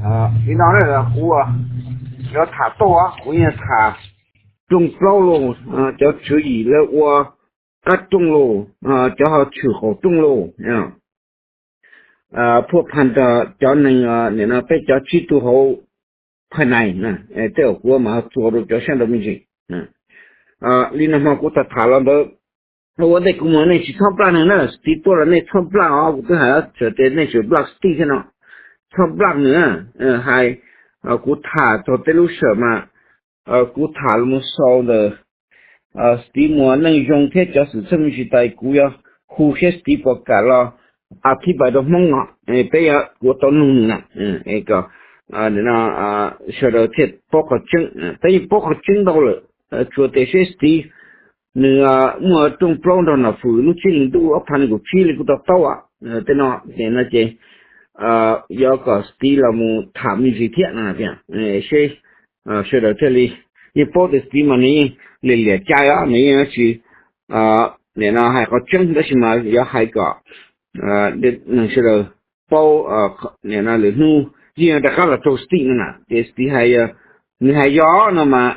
Li no kuv yuav tham tuaj, kuv yuav tham rooj plaub los, cov tswv yim lawv ua qab rooj los, cov ho tshwm qaum rooj los, phuaj pha rau cov neeg, nim no peb cov tsib tug hauv phaj nais, tej zaum kuv mam ho txuas rau cov sab nraud me ntsis. Li no hmo kuv tham tham los ntawd, ua ntej kuv mus nej tsis txhob nplaj neeg na, stiv tuaj los nej txhob nplaj os, kuv twb hais txawm tias nej tseem nplaj stiv thiab no, txhob nplaj nws. Hais, kuv tham txog tej lub sij hawm mas kuv tham los mus xaus ntawm stiv muas neej zoo thiab cov xwm txheej me ntsis tas kuv yuav hu seb stiv puas kam los a thib pais rau hmoob no, peb yuav kuv tau nug nws na, kom sawv daws thiaj paub qhov tseeb. Peb yeej paub qhov tseeb ntau lawm, tsuas tias seb stiv nws muaj rooj plaub nrog nom fwm lub tsib hlis ntuj ob phav nees nkaum tsib li kuj tau taub tej no, ces no ces yuav kom stiv los mus tham me ntsis thiab no, seb sawv daws thiaj li, yeej paub tias stiv mas nws yeej liam liam cai os, nws yeej tsis, nim no hais qhov tseeb tab sis mas yuav hais kom neeg sawv daws paub, nim no lwm hnub yeej rov qab los raug stiv no na, ces stiv hais, nws hais yog no mas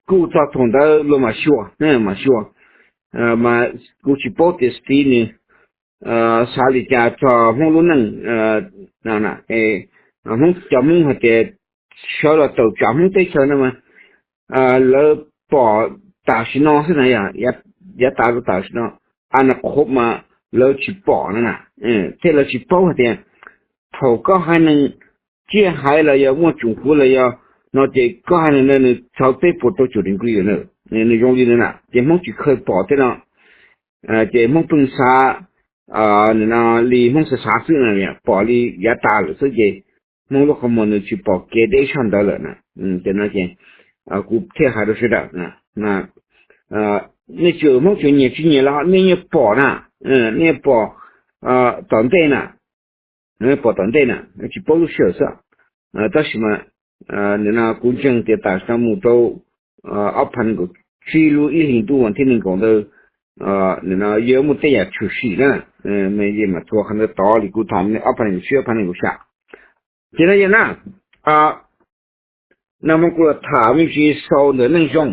kuj txog thaum ntawd luag mam xyuas, mam xyuas. Mas kuv tsis paub tias stiv nws xav li cas txog hmoob lub neej. Hmoob, cov hmoob hais tias sawv los tawm tsam hmoob teb chaws no mas lawv pom tam sim no xwb na, yav tas rau tam sim no, a na qhuav mas lawv tsis pom no na, thiab lawv tsis paub hais tias thaum koj haiv neeg tsiaj haiv los yog muaj tsoom fwv los yog no ces koj haiv neeg ntawd nws txhawv peb puas rau caum degree na, nws zoo li no na, ces hmoob tsis kheev pom thiab no, ces hmoob pheej xav, nim no li hmoob xav xav xwb na, pom li yav tas lawm xwb ces hmoob lub qhov muag nws tsis pom kev deb zog ntawd lawm na. Ces no ces kuv thiaj hais rau sawv daws, nej tsuas hmoob tsuas nyiam tsis nyiam los nej yeej pom na, nej yeej pom tom ntej na, pom tom ntej na, tsis paub lub sij hawm xwb. Tab sis mas nim no kuv ntseeg tias tam sim no mus rau ob phav nees nkaum tsib lub ib hlis ntuj vas thib nees nkaum ntawd, nim no yuav muaj tej yam tshwm sim na, mas txhua qhov ntawd tod li kuv tham ob phav nees nkaum tsib ob phav nees nkaum xya. Ces no yog na, nag hmo kuv los tham me ntsis xaus ntawm neej zoo,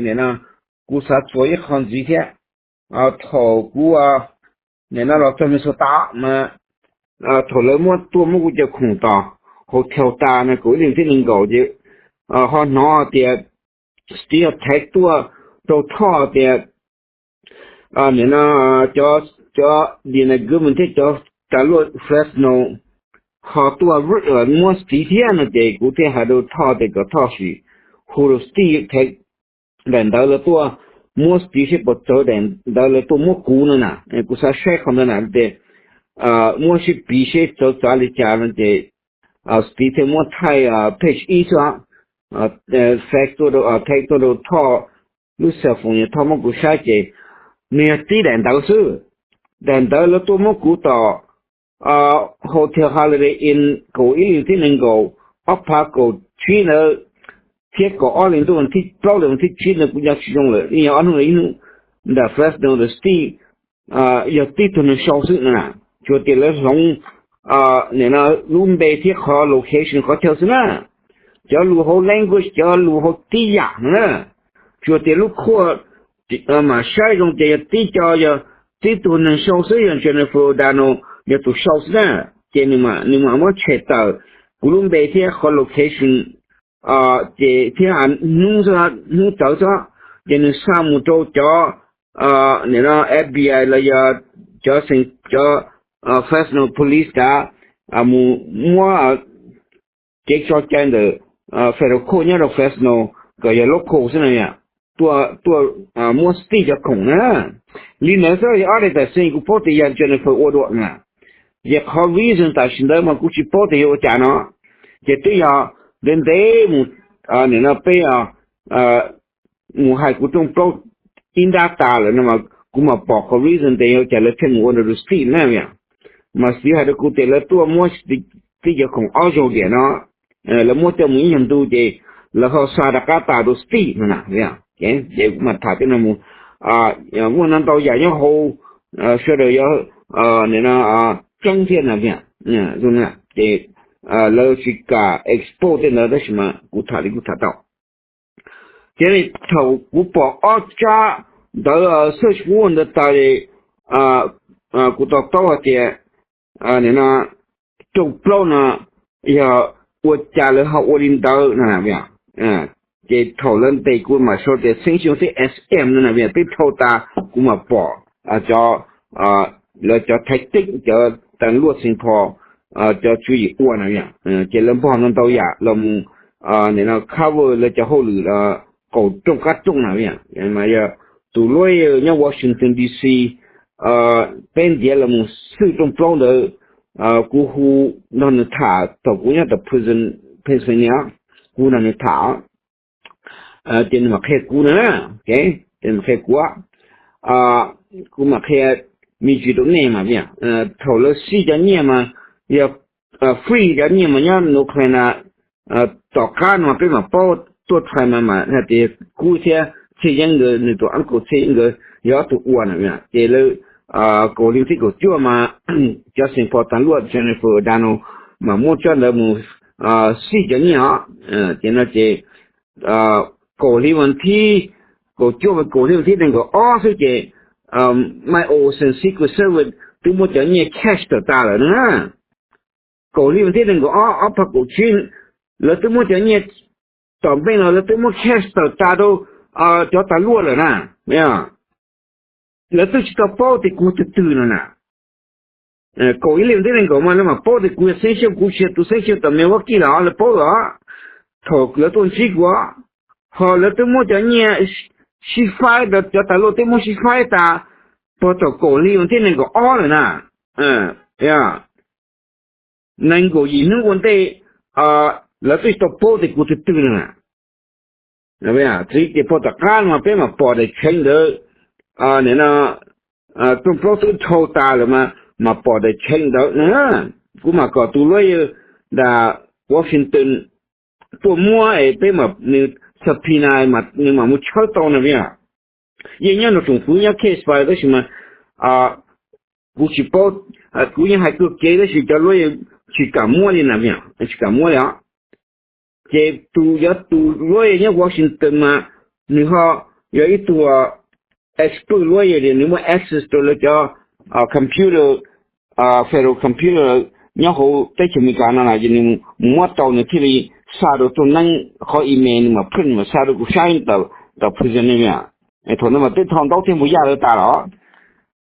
nim no kuv xav txuas ib qho ntxiv thiab. Thaum kuv, nim no los txog Minnesota mas thaum lawv muab tuaj muab kuv cov khoom tom hotel tas no kaum ib hlis thib nees nkaum ces ho hnov tias stiv thaiv tuaj rau Thoj tias nim no cov, cov Dina Goodman thiab cov tas luaj Fresno ho tuaj muab stiv thiab no ces kuv thiaj hais rau Thoj tias kom Thoj sim hu rau stiv thaiv daim ntawv lawv tuaj muab stiv seb puas txawv daim ntawv lawv tuaj muab kuv no na, kuv xav saib qhov ntawd na tias muab sib piv seb txawv txav li cas no ces stiv thiaj muab thaij page ib xwb, fax tuaj rau, thaiv tuaj rau Thoj lub cell phone, Thoj muab kuv saib ces nws yog tib daim ntawv xwb. Daim ntawv lawv tuaj muab kuv tom hotel Holiday Inn kaum ib hlis thib nees nkaum ob phav kaum tsib ntawd thiab kaum ob hlis ntuj thib plaub los thib tsib ntawd kuv nco tsis zoo lawm, yeej yog ob hnub ib hnub, ntawm Fresno the state, yog tib tug neeg sau xwb na, tsuas tias lawv hloov nim no lub npe thiab qhov location qhov chaw xwb na, cov lus hauv language cov lus hauv tib yam no na, tsuas tias lub khuaj mam saib zoo ces yog tib co, yog tib tug neeg sau xwb, yog Jennifer O'Donnell yog tus sau xwb na, ces nws mam muab tshem tawm kuv lub npe thiab qhov location, ces thiab hnub, hnub txawv xwb, ces nws xa mus rau cov nim no F B I los yog cov, cov Fresno Police tas mus muab kev tso cai ntawm federal court nyob rau Fresno kom yog local xwb na, tuaj, tuaj muab stiv cov khoom na. Li ntawd xwb, yog ob daim tam sim kuv paub tias yog Jennifer ua dua na. Ces qhov reason tam sim ntawd mas kuv tsis paub tias yog ua cas no, ces twb yog ntev ntev mus, nim no peb mus hais kuv rooj plaub ib nrab tas lawm no mas kuv mam pom qhov reason tias yog ua cas lawv thiaj mus ua rau stiv na. Mas stiv hais rau kuv tias lawv tuaj muab stiv cov khoom ob zaug tiam no, lawv muab coj mus ib nyuag ntu ces lawv ho xa rov qab tas rau stiv no na. Ces kuv mam tham tej no mus, muaj no ntau yam nyob hauv, sawv daws yuav nim no tseeb thiab na. ces lawv tsis kam expose tej ntawd, tab sis mas kuv tham li kuv tham tau. Ces thaum kuv pom ob tsab ntawv search warrant ntawd tas li, kuv to taub hais tias no, rooj plaub no yog ua cas lawv ho ua li ntawd no. Ces thaum lawv ntes kuv mam sau tias xeeb xyoo twb S M no na, twb dhau tas, kuv mam pom cov, lawv cov thaiv teb cov tas luaj xeem phos, cov tswv yim ua na. Ces lawv npog no ntau yam los mus cover lawv cov hauj lwm qaum rooj qab rooj na. Mas yog tus lawyer nyob Washington D C, peb ntiav los mus xwb rooj plaub ntawd, kuv hu nrog nws tham thaum kuv nyob tom prison Pennsylvania, kuv nrog nws tham, ces nws mam qhia kuv na, ces nws mam qhia kuv, kuv mam qhia me ntsis rau nej mas. Thaum lawv sij cov nyiaj mas yog free cov nyiaj mas nyob North Carolina, tom qab no peb mam paub tuaj thaij mas mam hais tias kuv thiab Txhiaj Yeeb nkawd, nws tus uncle Txhiaj Yeeb nkawd yog ob tug ua na. Ces lawv kaum hli vas thib kaum cuaj mas cov xeem phos tas luaj Jennifer O'Donnell mas muab tsab ntawv mus sij cov nyiaj os. Ces no ces kaum hli vas thib kaum cuaj, kaum hli vas thib nees nkaum ob xwb ces Mike Olson Secret Service twb muab cov nyiaj cash tawm tas lawm na. Kaum hli vas thib nees nkaum ob, ob phav kaum tsib, lawv twb muab cov nyiaj tom bank los lawv twb muab cash tawm tas rau cov tas luaj lawm na. Lawv twb tsis tau paub tias kuv twg twg no na. Kaum ib hli vas thib nees nkaum mas lawv mam paub tias kuv yog xeeb xyooj, kuv tsis yog tus xeeb xyooj tom Milwaukee los lawv paub los thaum lawv tuaj ntsib kuv. Ho lawv twb muab cov nyiaj sib faib, cov tas luaj twb muab sib faib tas puag thaum kaum hli vas thib nees nkaum ob lawm na. Nees nkaum yim hnub ua ntej lawv twb tsis tau paub tias kuv twg twg no na. Txij ces puag tom qab no peb mam pom daim check ntawd, rooj plaub twb dhau tas lawm mas mam pom daim check ntawd na. Kuv mam kom tus lawyer nram Washington tuaj muab es peb mam, nws subpoena, nws mam mus tshawb tau na. Yeej nyob nrog tsoom fwv nyob case file tab sis mas kuv tsis paub, kuv yeej hais kawg kev tab sis cov lawyer tsis kam muab li na, tsis kam muab li os. Ces tus, yog tus lawyer nyob Washington mas nws ho yog ib tug expert lawyer li, nws muaj access rau lawv cov computer, federal computer nyob hauv teb chaws Amelikas no na, ces nws mus muab tau nws thiaj li xa rau tug neeb qhov email, nws mam print mam xa rau kuv saib tom prison li. Thaum ntawd mas twb tho ntaub thiab npua yaj lawv tas los,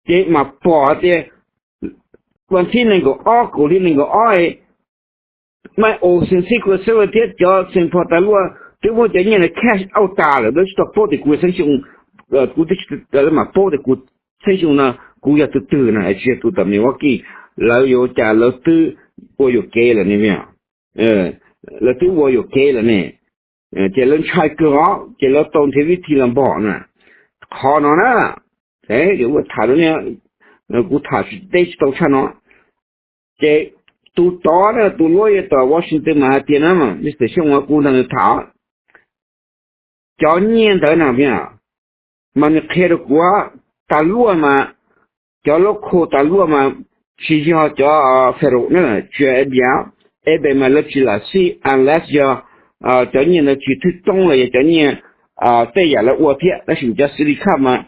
ces mam pom hais tias vas thib nees nkaum ob, kaum hli nees nkaum ob, Mike Olson Secret Service thiab cov xeem phos tas luaj twb muab cov nyiaj no cash out tas lawm, lawv tsis tau paub tias kuv xeeb xyooj, kuv twb tsis, lawv mam paub tias kuv xeeb xyooj no kuv yog tus twg no, tsis yog tus tom Milwaukee. Lawv yuav ua cas, lawv twb ua yuam kev lawm ne, lawv twb ua yuam kev lawm ne. Ces lawv ntshai kawg os, ces lawv tau nrhiav vib thi los npog na. Qhov no na, ua tham, kuv tham tsis teb tsis tau tshaj no. Ces tus tod na, tus lawyer tom Washington mas hais tias na, Mister Xyooj, kuv nrog nws tham, cov nyiaj ntawd na, mas nws qhia rau kuv, tas luaj mas, cov local tas luaj mas tsis yog cov federal na, tsis yog F B I, F B I mas lawv tsis lam sij unless yog cov nyiaj ntawd tsis thwj toob los yog cov nyiaj tej yam lawv ua thiab, tab sis cov city cop mas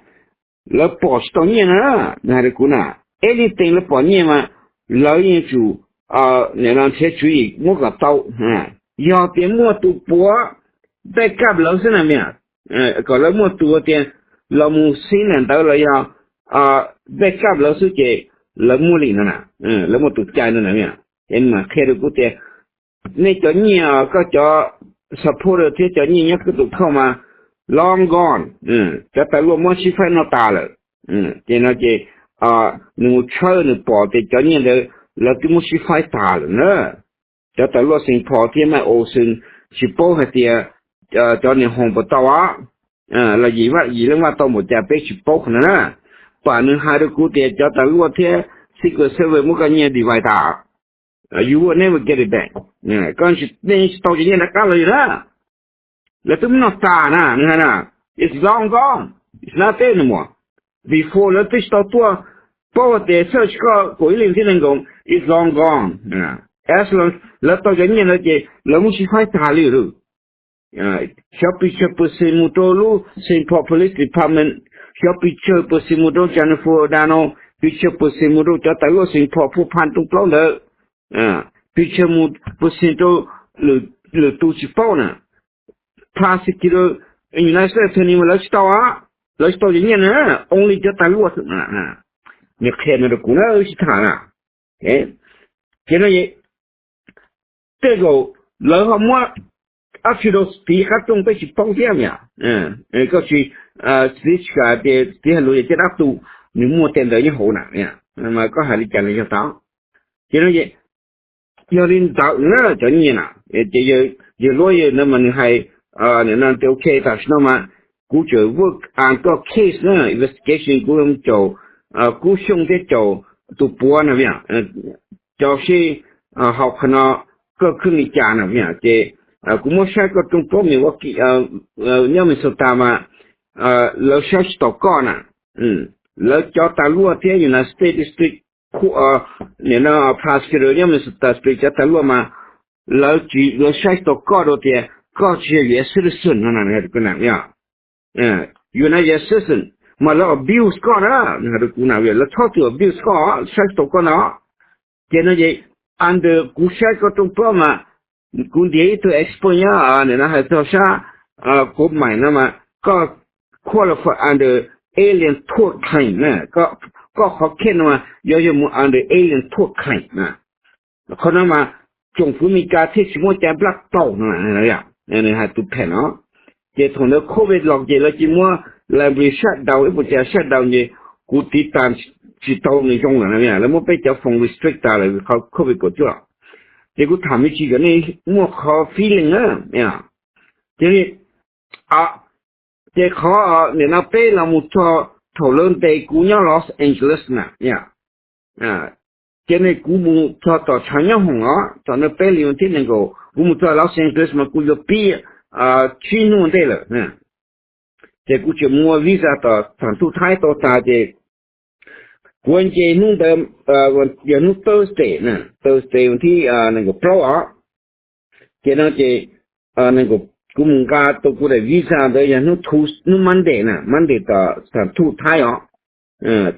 lawv pom tsis tau nyiaj na. Nws hais rau kuv na, anything lawv pom nyiaj mas lawv yeej tsum nrhiav tswv yim muab kom tau. Yog tias muaj tus puav back up lawv xwb na, kom lawv muaj tus tias los mus xib nam ntawd los yog back up lawv xwb ces lawv muaj li no na, lawv muaj tus cai no na. Ces nws mam qhia rau kuv tias nej cov nyiaj, koj cov supporter thiab cov nyiaj nyob koj tus khaub mas long gone, cov tas luaj muab sib faib noj tas lawm. Ces no ces nws mus tshawb nws pom tias cov nyiaj ntawd lawv twb muab sib faib tas lawm na. Cov tas luaj xeem phos thiab Mike Olson tsis paub hais tias cov niam hoos puas tau los yim vaj yim leej vaj tau npaum cas peb tsis paub qhov no na. Pam nws hais rau kuv tias cov tas luaj thiab Secret Service muab koj nyiaj divide tas, you will never get it back. Koj tsis, nej tsis tau cov nyiaj rov qab los li na. Lawv twb muab noj tas na, nws hais na, it's long gone, it's not there anymore. Before lawv twb tsis tau tuaj paub tias search koj kaum ib hlis vas thib nees nkaum, it's long gone. As long lawv tau cov nyiaj ntawd ces lawv muab sib faib tag li lawm. Xyov pes tsawg percent mus rau lub Saint Paul Police Department, xyov pes tsawg percent mus rau Jennifer Doudna, pes tsawg percent mus rau cov tais luaj Saint Paul Phaj Rooj Plaub ntawd, pes tsawg percent rau lwm tus tsis paub na. Prosecutor, United States Attorney mas lawv tsis tau, lawv tsis tau cov nyiaj na, only cov tais luaj. Nws qhia no rau kuv na, wb sib tham na. Ces no tej zaum lawv ho muab dab tsi rau Steve qab rooj peb tsis paub thiab mas. Koj tsis, Steve tsis kam tias Steve hais lus yog caj dab tu, nws muaj tej ntawd nyob hauv na, mas koj hais li cas los yog tau. Ces no yog li ntawd na, cov nyiaj na, ces yawg luab yawg ntawd mas nws hais, nws no tias ok, tam sim no mas kuv tseem work on koj case na, investigation, kuv caum Kub Xyooj thiab caum tus puav na, cov seb hauv qhov no koj khwj li cas na, ces kuv muab saib koj rooj plaub Milwaukee, nyob Minnesota mas lawv saib tsis taus koj na. Lawv cov tais luaj thiab United States District, nim no prosecutor nyob Minnesota State cov tais luaj mas lawv tsis, lawv saib tsis taus koj rau tias koj tsis yog U S citizen no na, United citizen, mas lawv abuse koj na, nws hais rau kuv na, lawv txhob txwm abuse koj, saib tsis taus koj no. Ces no ces under kuv saib koj rooj plaub mas kuv ntiav ib tug expert nyob, nim no hais txog sab kov mais no mas koj qualify under Alien Tort Claim na, koj qhov case no mas yog yog mus under Alien Tort Claim na. Qhov no mas tsoom fwv Amelikas thiaj tsis muaj cai nplaj tau no, nws hais tus phem no. Ces thaum ntawd covid los ces lawv cia muab library shutdown, ib puas tsav shutdown ces kuv tiv tas tsis tau nws zoo lawm, lawv muab peb cov phone restrict tas lawm qhov covid kaum cuaj. Ces kuv tham me ntsis kom nej muaj qhov feeling na. Ces, ces qhov nim no peb los mus txog thaum lawv ntes kuv nyob Los Angeles na, ces ne kuv mus txog tom tshav nyob hoom os, thaum no peb li thiab nees nkaum, kuv mus txog Los Angeles mas kuv yuav pib tsib hnub ntej lawm. Ces kuv tseem mus ua visa tom thaum Thaib tau tas ces kuv nce hnub ntawd, yog hnub Thursday na, Thursday thib nees nkaum plaub os. Ces no ces kuv mus nqa tau kuv daim visa ntawd yog hnub, hnub Monday na, Monday tom thaum Thaib os.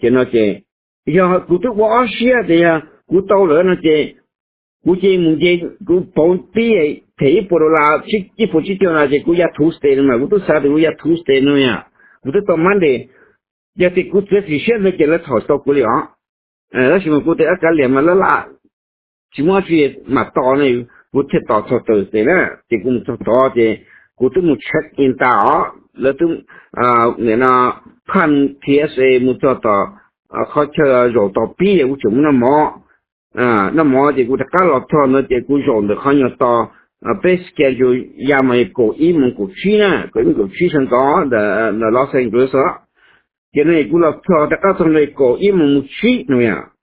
Ces no ces yog kuv twb ua ob siab tias yog kuv tau lawm no ces kuv cia mus nce, kuv pauv pib them ib puas dollar, ib puas tsib caug no ces kuv ya Tuesday no mas kuv twb xav tias kuv ya Tuesday no yom, kuv twb tau Monday. Yog tias kuv txiav txim siab ntawd ces lawv thaum tau kuv li os. Tab sis mas kuv tias ab kav liam mas lawv lam tsis muab tsi mam tos ne, kuv thiaj tos txog Thursday na. Ces kuv mus txog tod ces kuv twb mus check in tas os, lawv twb, nim no phaj T S A mus txog tom qhov chaw zaum tos pib, kuv tseem mus noj mov. Noj mov ces kuv rov qab los txog ntawd ces kuv zaum ntawm qhov nyuag tos peb schedule ya mas kaum ib moos kaum tsib na, kaum ib moos kaum tsib sawv ntxov ntawm Los Angeles os. Ces no kuv los txog rov qab txog ntawd kaum ib moos mus tsib no,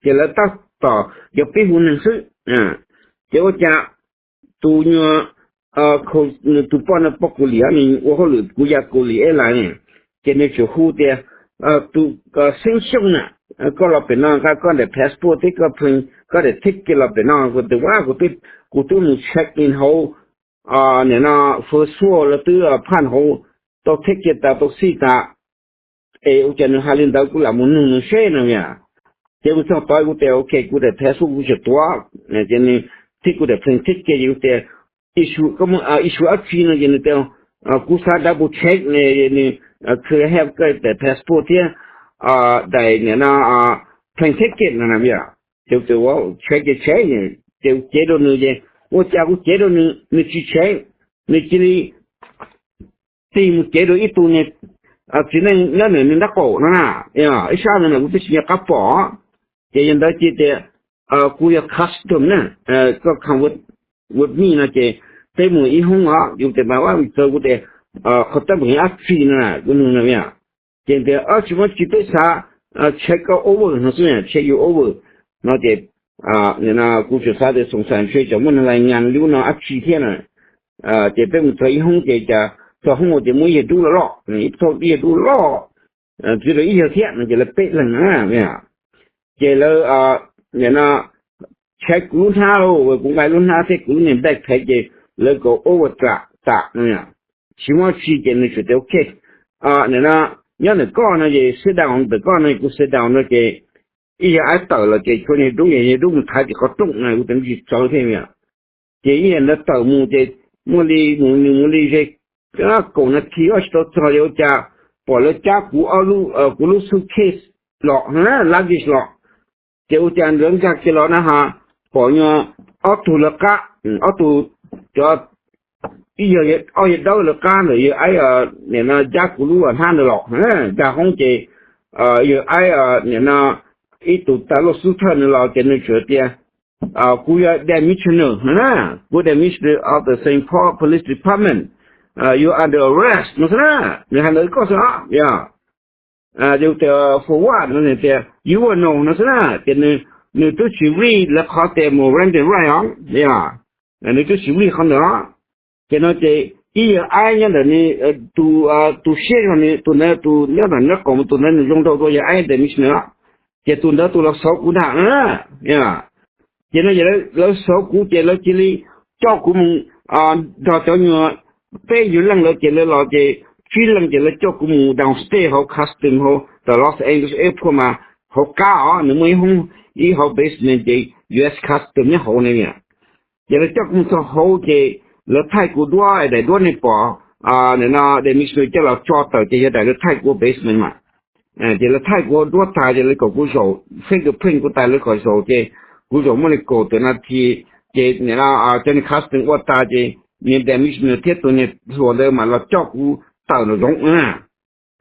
ces lawv tab tom yuav pib hu neeg xwb. Ces ua cas tus nyuag, nws tus poj, nws poj Kaus Lim, nws ua hauj lwm kuv ya Kaus Lim Airlines ne, ces nws tseem hu tias tus Xeeb Xyooj na, koj los pem no nqa koj daim passport thiab koj pheej, koj daim ticket los pem no. Kuv tias a, kuv twb mus check in hauv, nim no first world, lawv twb phaj hauv, tau ticket tas, tau xij tas. Es ua cas nws hais li ntawd, kuv lam mus nug nws seb no yom. Ces kuv txog tod kuv tias ok, kuv daim passport kuv tseem tuav. Ces nws tib kuv daim plane ticket, ces kuv tias issue, koj muaj issue dab tsi no, ces nws tias kuv xav double check ne, nws could I have koj daim passport thiab daim nim no plane ticket no na yom. Ces kuv tias check ces check, ces kuv cev rau nws ces ua cas kuv cev rau nws, nws tsis check, nws cia li tig mus cev rau ib tug txiv neej nyob ntawm nws nraub qaum no na, ib sab ntawd na kuv twb tsis nco qab pom. Ces yog ntawd ces tias kuv yog custom na, koj come with me no ces peb mus ib hoob os. Kuv tias mas ua txawv, kuv tias qhov teeb meem dab tsi no na, kuv nug no yom. Ces tias tsis muaj tsi, peb xav check koj over no xwb, check you over no ces kuv tseem xav tias xoom xaim ntshe cov muaj neeg lais nyas li ub no dab tsi thiab na. Ces peb mus txog ib hoob ces cas txog hoob ces muaj ib yawg dub loj loj, ib tug ib yawg dub loj, txiv rau ib yawg thiab no ces lawv peb leeg na. Ces lawv nim no tshaib kuv lub hnab lauj, kuv nqa lub hnab thiab kuv lub niag backpack ces lawv kom overdraft tam no. Tsis muaj tsi ces nws txawm tias ok, nim no nyob ntawm koj no ces sit down, ntawm koj no kuv sit down no ces ib yawg aib tawm los ces tshuav niag dub, yawg dub mus thaiv tim qhov rooj no kuv tsis txawv thiab. Ces ib yawg ntawd tawm mus ces muaj li mus nws mus li ze kaum nas this ob tsis tau txog ces ua cas pom lawv cab kuv, kuv lub suitcase los, luggage los. Ces ua cas lawv nkag kiag los na ha, pom nyuag ob tug lawv qab, ob tug, cov, ib yawg, ob yawg dawb lawv qab ntawm yawg aib, nim no cab kuv lub hnab ntawd los, nkag hoob ces yawg aib, nim no ib tug tas luaj xub thawj nws los ces nws txawm tias kuv yog the commissioner no na, kuv the commissioner of the Saint Paul Police Department, you under arrest no xwb na. Nws hais ntawd koj xwb os, yog tias for what no tias you will know no xwb na. Ces nws twb tsis read lawv qhov tias Miranda right os, nws twb tsis read qhov ntawd os. Ces no ces ib yawg aib nyob ntawm nws, tus siab zog nws tus ntawd, tus nyob ntawm nraub qaum mus tus ntawd nws zoo nraug dua yawg aib the commissioner os. Ces tus ntawd tus los xauv kuv ntag na. Ces no ces lawv xauv kuv ces lawv cia li coj kuv mus nrog cov nyuag peb yug leej lawv ces lawv los ces tsib leej ces lawv coj kuv mus downstairs hauv custom hauv tawm Los Angeles Airport mas hauv qab os, nws muaj ib hoob, ib hauv basement ces U S custom nyob hauv ne. Ces lawv coj kuv mus txog hauv ces lawv thaij kuv duab, daim duab nej pom, nim no the commissioner coj los tso tawm ces yog daim lawv thaij kuv ua basement mas. Ces lawv thaij kuv ua duab tas ces lawv kom kuv zaum fingerprint kuv tas lawv kom zaum ces kuv zaum muaj li kaum tawm nas this ces nim no cov niag custom ua tas ces niag the commissioner thiab tus niag hluas ntawd mas los coj kuv tawm nraum zoov.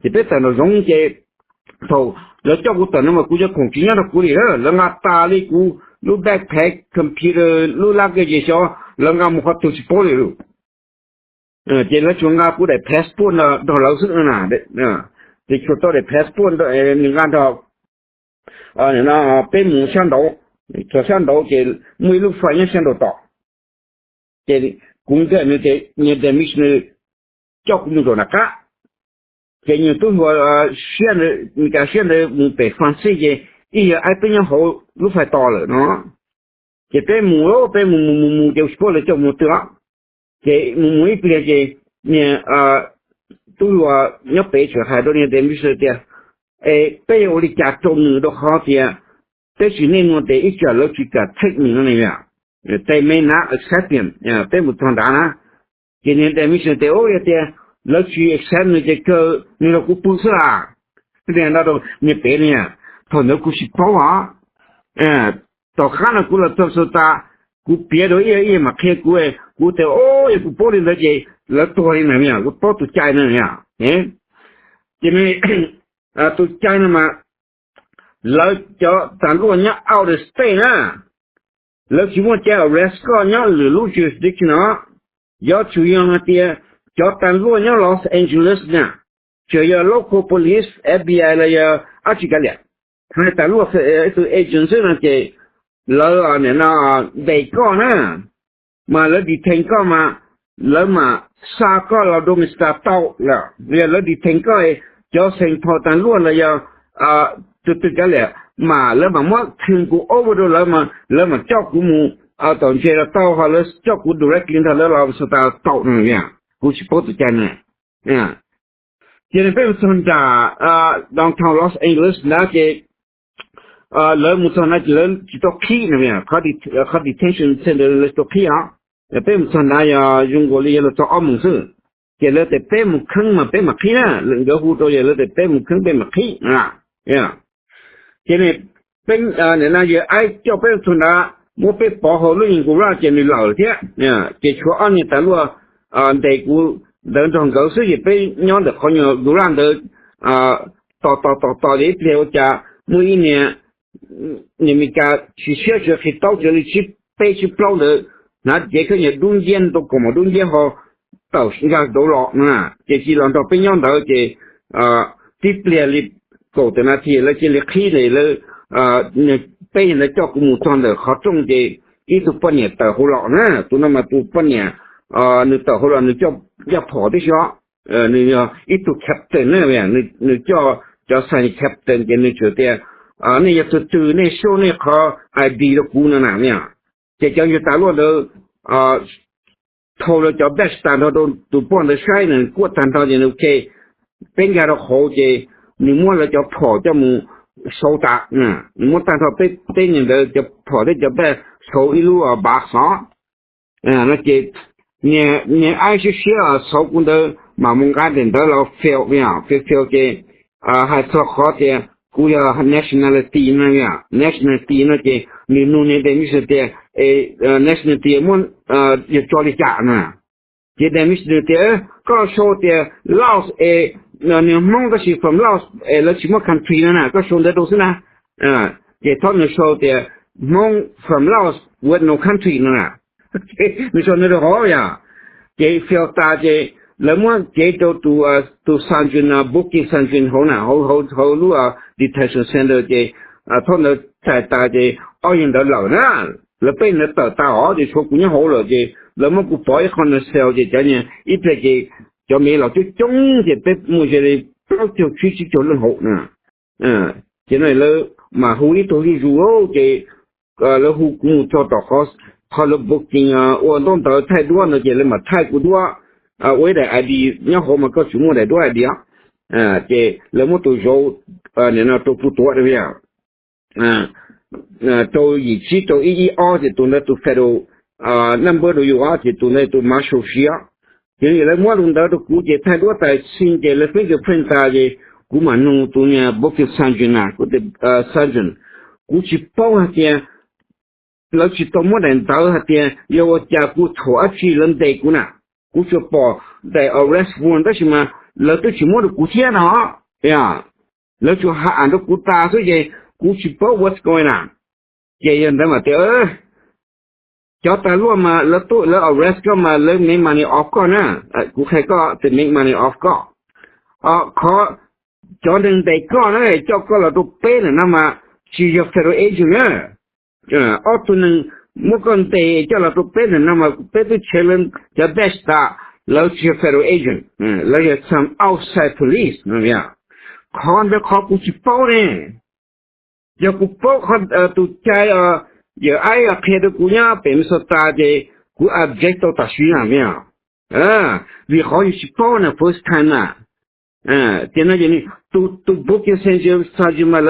Ces peb tawm nraum zoov ces thaum lawv coj kuv tawm no mas kuv cov khoom tsis nyob rau kuv li, lawv nqa tas li kuv lub backpack, computer, lub luggage ces xyov lawv nqa mus qhov twg tsis paub li lauj. Ces lawv tsuas nqa kuv daim passport nrog lawv xwb na. Ces tsuas tau daim passport nws nqa nrog peb mus sab nraud, txog sab nraud ces muaj ib lub fais nyob sab nraud tom. Ces kuv nkag nws ces niag the commissioner coj kuv mus zaum nram qab. Ces nyuag tub hluas siab, Meskas siab ntawd mus pem France ces ib yawg aib peb nyob hauv lub fais tos lawm no. Ces peb mus, peb mus mus mus mus ces tsis paub lawv coj mus twg os. Ces mus mus ib pliag ces niag tub hluas nyob pem txawm hais rau niag the commissioner tias, es peb yuav ua li cas rau nws rau qhov tias peb tsis nej nua tes ib tsam lawv tsis kam take nws no ne. They may not accept him. Peb mus txog nrad na, ces niag the commissioner tias, yog tias lawv tsis accept nws ces kawg nws los kuv pw xwb las. Niag pem no, thaum ntawd kuv tsis paub os. Tom qab no kuv los txog Minnesota, kuv piav rau ib yam mam qhia kuv, kuv tias o, yog kuv paub li ntawd ces lawv tuag li na, kuv paub tus cai na. Ces tus cai no mas lawv cov tas luaj nyob out of state na, lawv tsis muaj cai arrest koj nyob lwm lub jurisdiction no. Yuav tsum yog hais tias cov tas luaj nyob Los Angeles na, tsuas yog local police, F B I los yog dab tsi kav liam, hais tas luaj tus agent xwb no ces lawv nim no ntes koj na, mas lawv detain koj mas lawv mam xa koj los rau Minnesota tau lawm. Yog lawv detain koj, cov Saint Paul tas luaj los yog tus twg kav liam mas lawv mam muab thw kuv over rau lawv mas lawv mam coj kuv mus tom ntses los tau, ho lawv coj kuv directly nrog lawv los Minnesota tau no. Kuv tsis paub tus cai na. Ces peb mus txog nram downtown Los Angeles ntawd ces lawv mus txog na ces lawv tsis tau qhib no, qhov detention center lawv tsis tau qhib os. Peb mus txog ntawd yog zoo nkaus li yog los txog ob moos xwb. Ces lawv tias peb mus kheeb mas peb mam qhib na, nkawd hu rau yog lawv tias peb mus kheeb peb mam qhib. Ces peb, nim no yawg aib coj peb mus txog ntawd muab peb pov hauv lub garage ces nws lawm thiab. Ces tshuav ob niag tas luaj ntes kuv ntawd nrog nkawd xwb ces peb nyob ntawm qhov nyuag garage ntawd tos tos tos tos ces ib pliag ua cas muaj ib niag, niag Meskas tsis siab tsis qhis taub tsis li tsib peb tsib plaub ntawd, hnav cev khaub ncaws dub nciab, ntoo kaus mom dub nciab ho tawm nkag rauv los no na, ces cia los nrog peb nyob ntawd ces tib pliag li kaum tawm nas this lawv cia li qhib lawv, peb yog ntawd coj kuv mus txog ntawm qhov rooj ces ib tug poj niam tawm hauv los na, tus no mas tus poj niam nws tawm hauv los nws coj ncaj phom tib si, nws yog ib tug captain na, nws coj cov xais captain ces nws txawm tias nej yog tus twg, nej show nej qhov I D rau kuv no na. Ces cov yawg tas luaj ntawd thau lawv cov badge tag nrho rau tus poj ntawd saib, nws kuaj tag nrho ces nws ok, peb nkag rau hauv ces nws muab lawv cov phom coj mus sau tas, nws muab tag nrho peb, peb ntawd cov phom thiab cov badge sau ib lub box xov no ces niag aib siab siab xauv kuv ntawd mam mus nqa daim ntawv los fail, fail fail ces hais txog qhov tias kuv yog nationality no, nationality no ces nws nug niag demission tias, nationality muab, yog tso li cas na. Ces demission tias koj sau tias Laos es, nws Hmoob tab sis from Laos es lawv tsis muaj country no na, koj sau ntawd rau xwb na. Ces thaum nws sau tias Hmoob from Laos with no country no na, nws sau ntawd rau hauv yom. Ces fail tas ces lawv muab cev rau tus, tus sergeant, booking sergeant hauv na, hauv lub detention center ces thaum ntawd txais tas ces ob yawg ntawd lawm na, lawv peb ntawd tawm tas os, ces tshuav kuv nyob hauv lawm ces lawv muab kuv pov ib qho nws cell ces cov, ib pliag ces cov me los coob coob ces peb muaj ze li plaub caug tsib, tsib caug leej hauv na. Ces no lawv mam hu ib tug zuj zus ces lawv hu kuv mus txog tom qhov, qhov lawv booking ua ntaub ntawv thaij duab no ces lawv mam thaij kuv duab, ua ib daim I D nyob hauv mas koj tsis muaj daim duab I D os. Ces lawv muab tus zauv no rau kuv tuav rau yam rau yim tsib rau ib ib ob ces tus ntawd tus federal number rau yus os, ces tus ntawd tus marshal siab. Ces lawv muab tus ntawd rau kuv ces thaij duab tas xi ces lawv fingerprint tas ces kuv mam nug tus niag booking sergeant na, kuv tias sergeant, kuv tsis paub hais tias lawv tsis tau muab daim ntawv hais tias yog ua cas kuv thaum dab tsi lawv ntes kuv na. Kuv tsuas pom daim arrest warrant tab sis mas lawv twb tsis muab rau kuv thiab no. Lawv tsuas hais rau kuv tas xwb ces kuv tsis paub what's going on. Ces yog ntawd mas tias cov tas luaj mas lawv tuaj lawv arrest koj mas lawv make money off koj na. Kuv qhia koj tias make money off koj. Qhov cov neeg ntes koj na coj koj los rau peb ntawm no mas tsis yog federal agent na. Ob tug neeg muab koj ntes coj los rau peb ntawm no mas peb twb tshev lawv cov badge tas, lawv tsis yog federal agent, lawv yog some outside police no. Qhov ntawd qhov kuv tsis paub ne. Yog kuv paub qhov tus cai yawm aib qhia rau kuv nyob pem Minnesota ces kuv object tau tam sim no, vim qhov yus tsis paub na, first time na. Ces no ces tus booking sergeant mas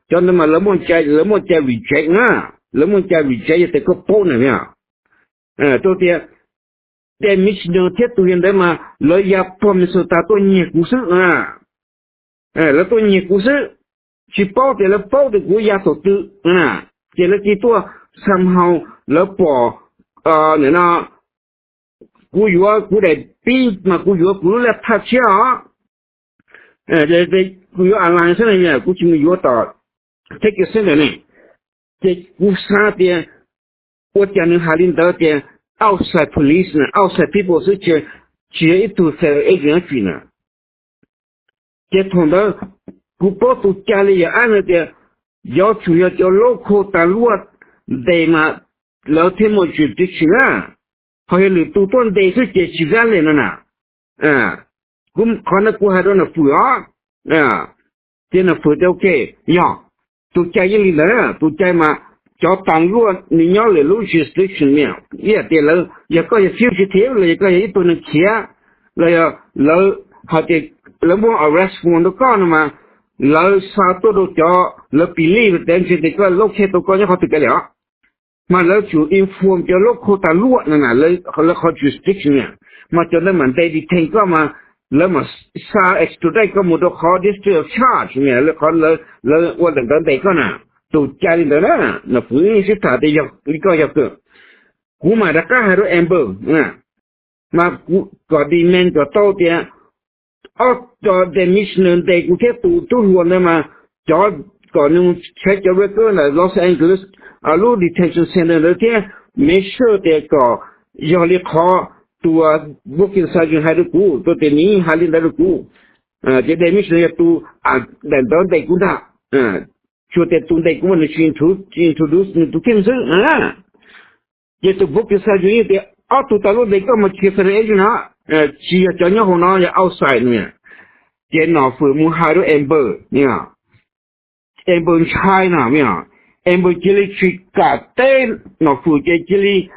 cov ntawd mas lawv muaj cai, lawv muaj cai reject na, lawv muaj cai reject yog tias koj paub na. Rau tias demission thiab tus yog ntawd mas lawv ya puag Minnesota tuaj nyiag kuv xwb. Lawv tuaj nyiag kuv xwb, tsis paub tias lawv paub tias kuv ya thaum twg na. Ces lawv cia tuaj somehow lawv pom, nim no kuv yuav kuv daim pib mas kuv yuav kuv lub laj thaj tshiab os. Kuv yuav online xwb na, kuv tsis mus yuav tom ticket center ne. Ces kuv xav tias ua cas nws hais li ntawd tias outside police na, outside people xwb, tsis yog ib tug federal agent dab tsi na. Ces thaum ntawd kuv paub tus cai li yawm aib no tias yuav tsum yog cov local tas luaj ntes mas lawv thiaj muaj jurisdiction na. Ho yog lwm tus tuaj ntes xwb ces tsis valid no na. Kuv qhov no kuv hais rau Nam Fwm os. Ces Nam Fwm tias ok, yog, tus cai yeej li ntawd, tus cai mas cov tas luaj nws nyob lwm lub jurisdiction, ib yam tias lawv, yog koj yog fugitive los yog koj yog ib tug neeg khiav, los yog lawv hais tias lawv muab arrest warrant rau koj no mas lawv xa tuaj rau cov lawv believe tias ntshe tias koj locate tau koj nyob qhov twg kav liam os. Mas lawv tsum inform cov local tas luaj na, lawv qhov jurisdiction na, mas cov ntawd mam ntes detain koj mas lawv mam xa extradite koj mus rau qhov district of charge, qhov lawv ua daim ntawv ntes koj na. Tus cai li ntawd na, Nam Fwm sib tham tias yog li koj yog kawg. Kuv mam rov qab hais rau Amber, mas kom demand kom tau tias ob cov demissioner ntes kuv thiab tus tub hluas ntawd mas cov kom nws check cov record ntawm Los Angeles lub detention center ntawd thiab make sure tias kom yog li qhov tus booking sergeant hais rau kuv, tus tias nws hais li ntawd rau kuv. Ces demissioner yog tus daim ntawv ntes kuv ntag. Tsuas tias tus ntes kuv mas nws tsis introduce nws tus kheej xwb. Ces tus booking sergeant yeej tias ob tug tas luaj ntes koj mas tsis yog federal agent no, tsis yog cov nyob hauv no, yog outside no. Ces Nam Fwm mus hais rau Amber, Amber ntshai no mas, Amber cia li tsis kam teb Nom Fwm ces cia li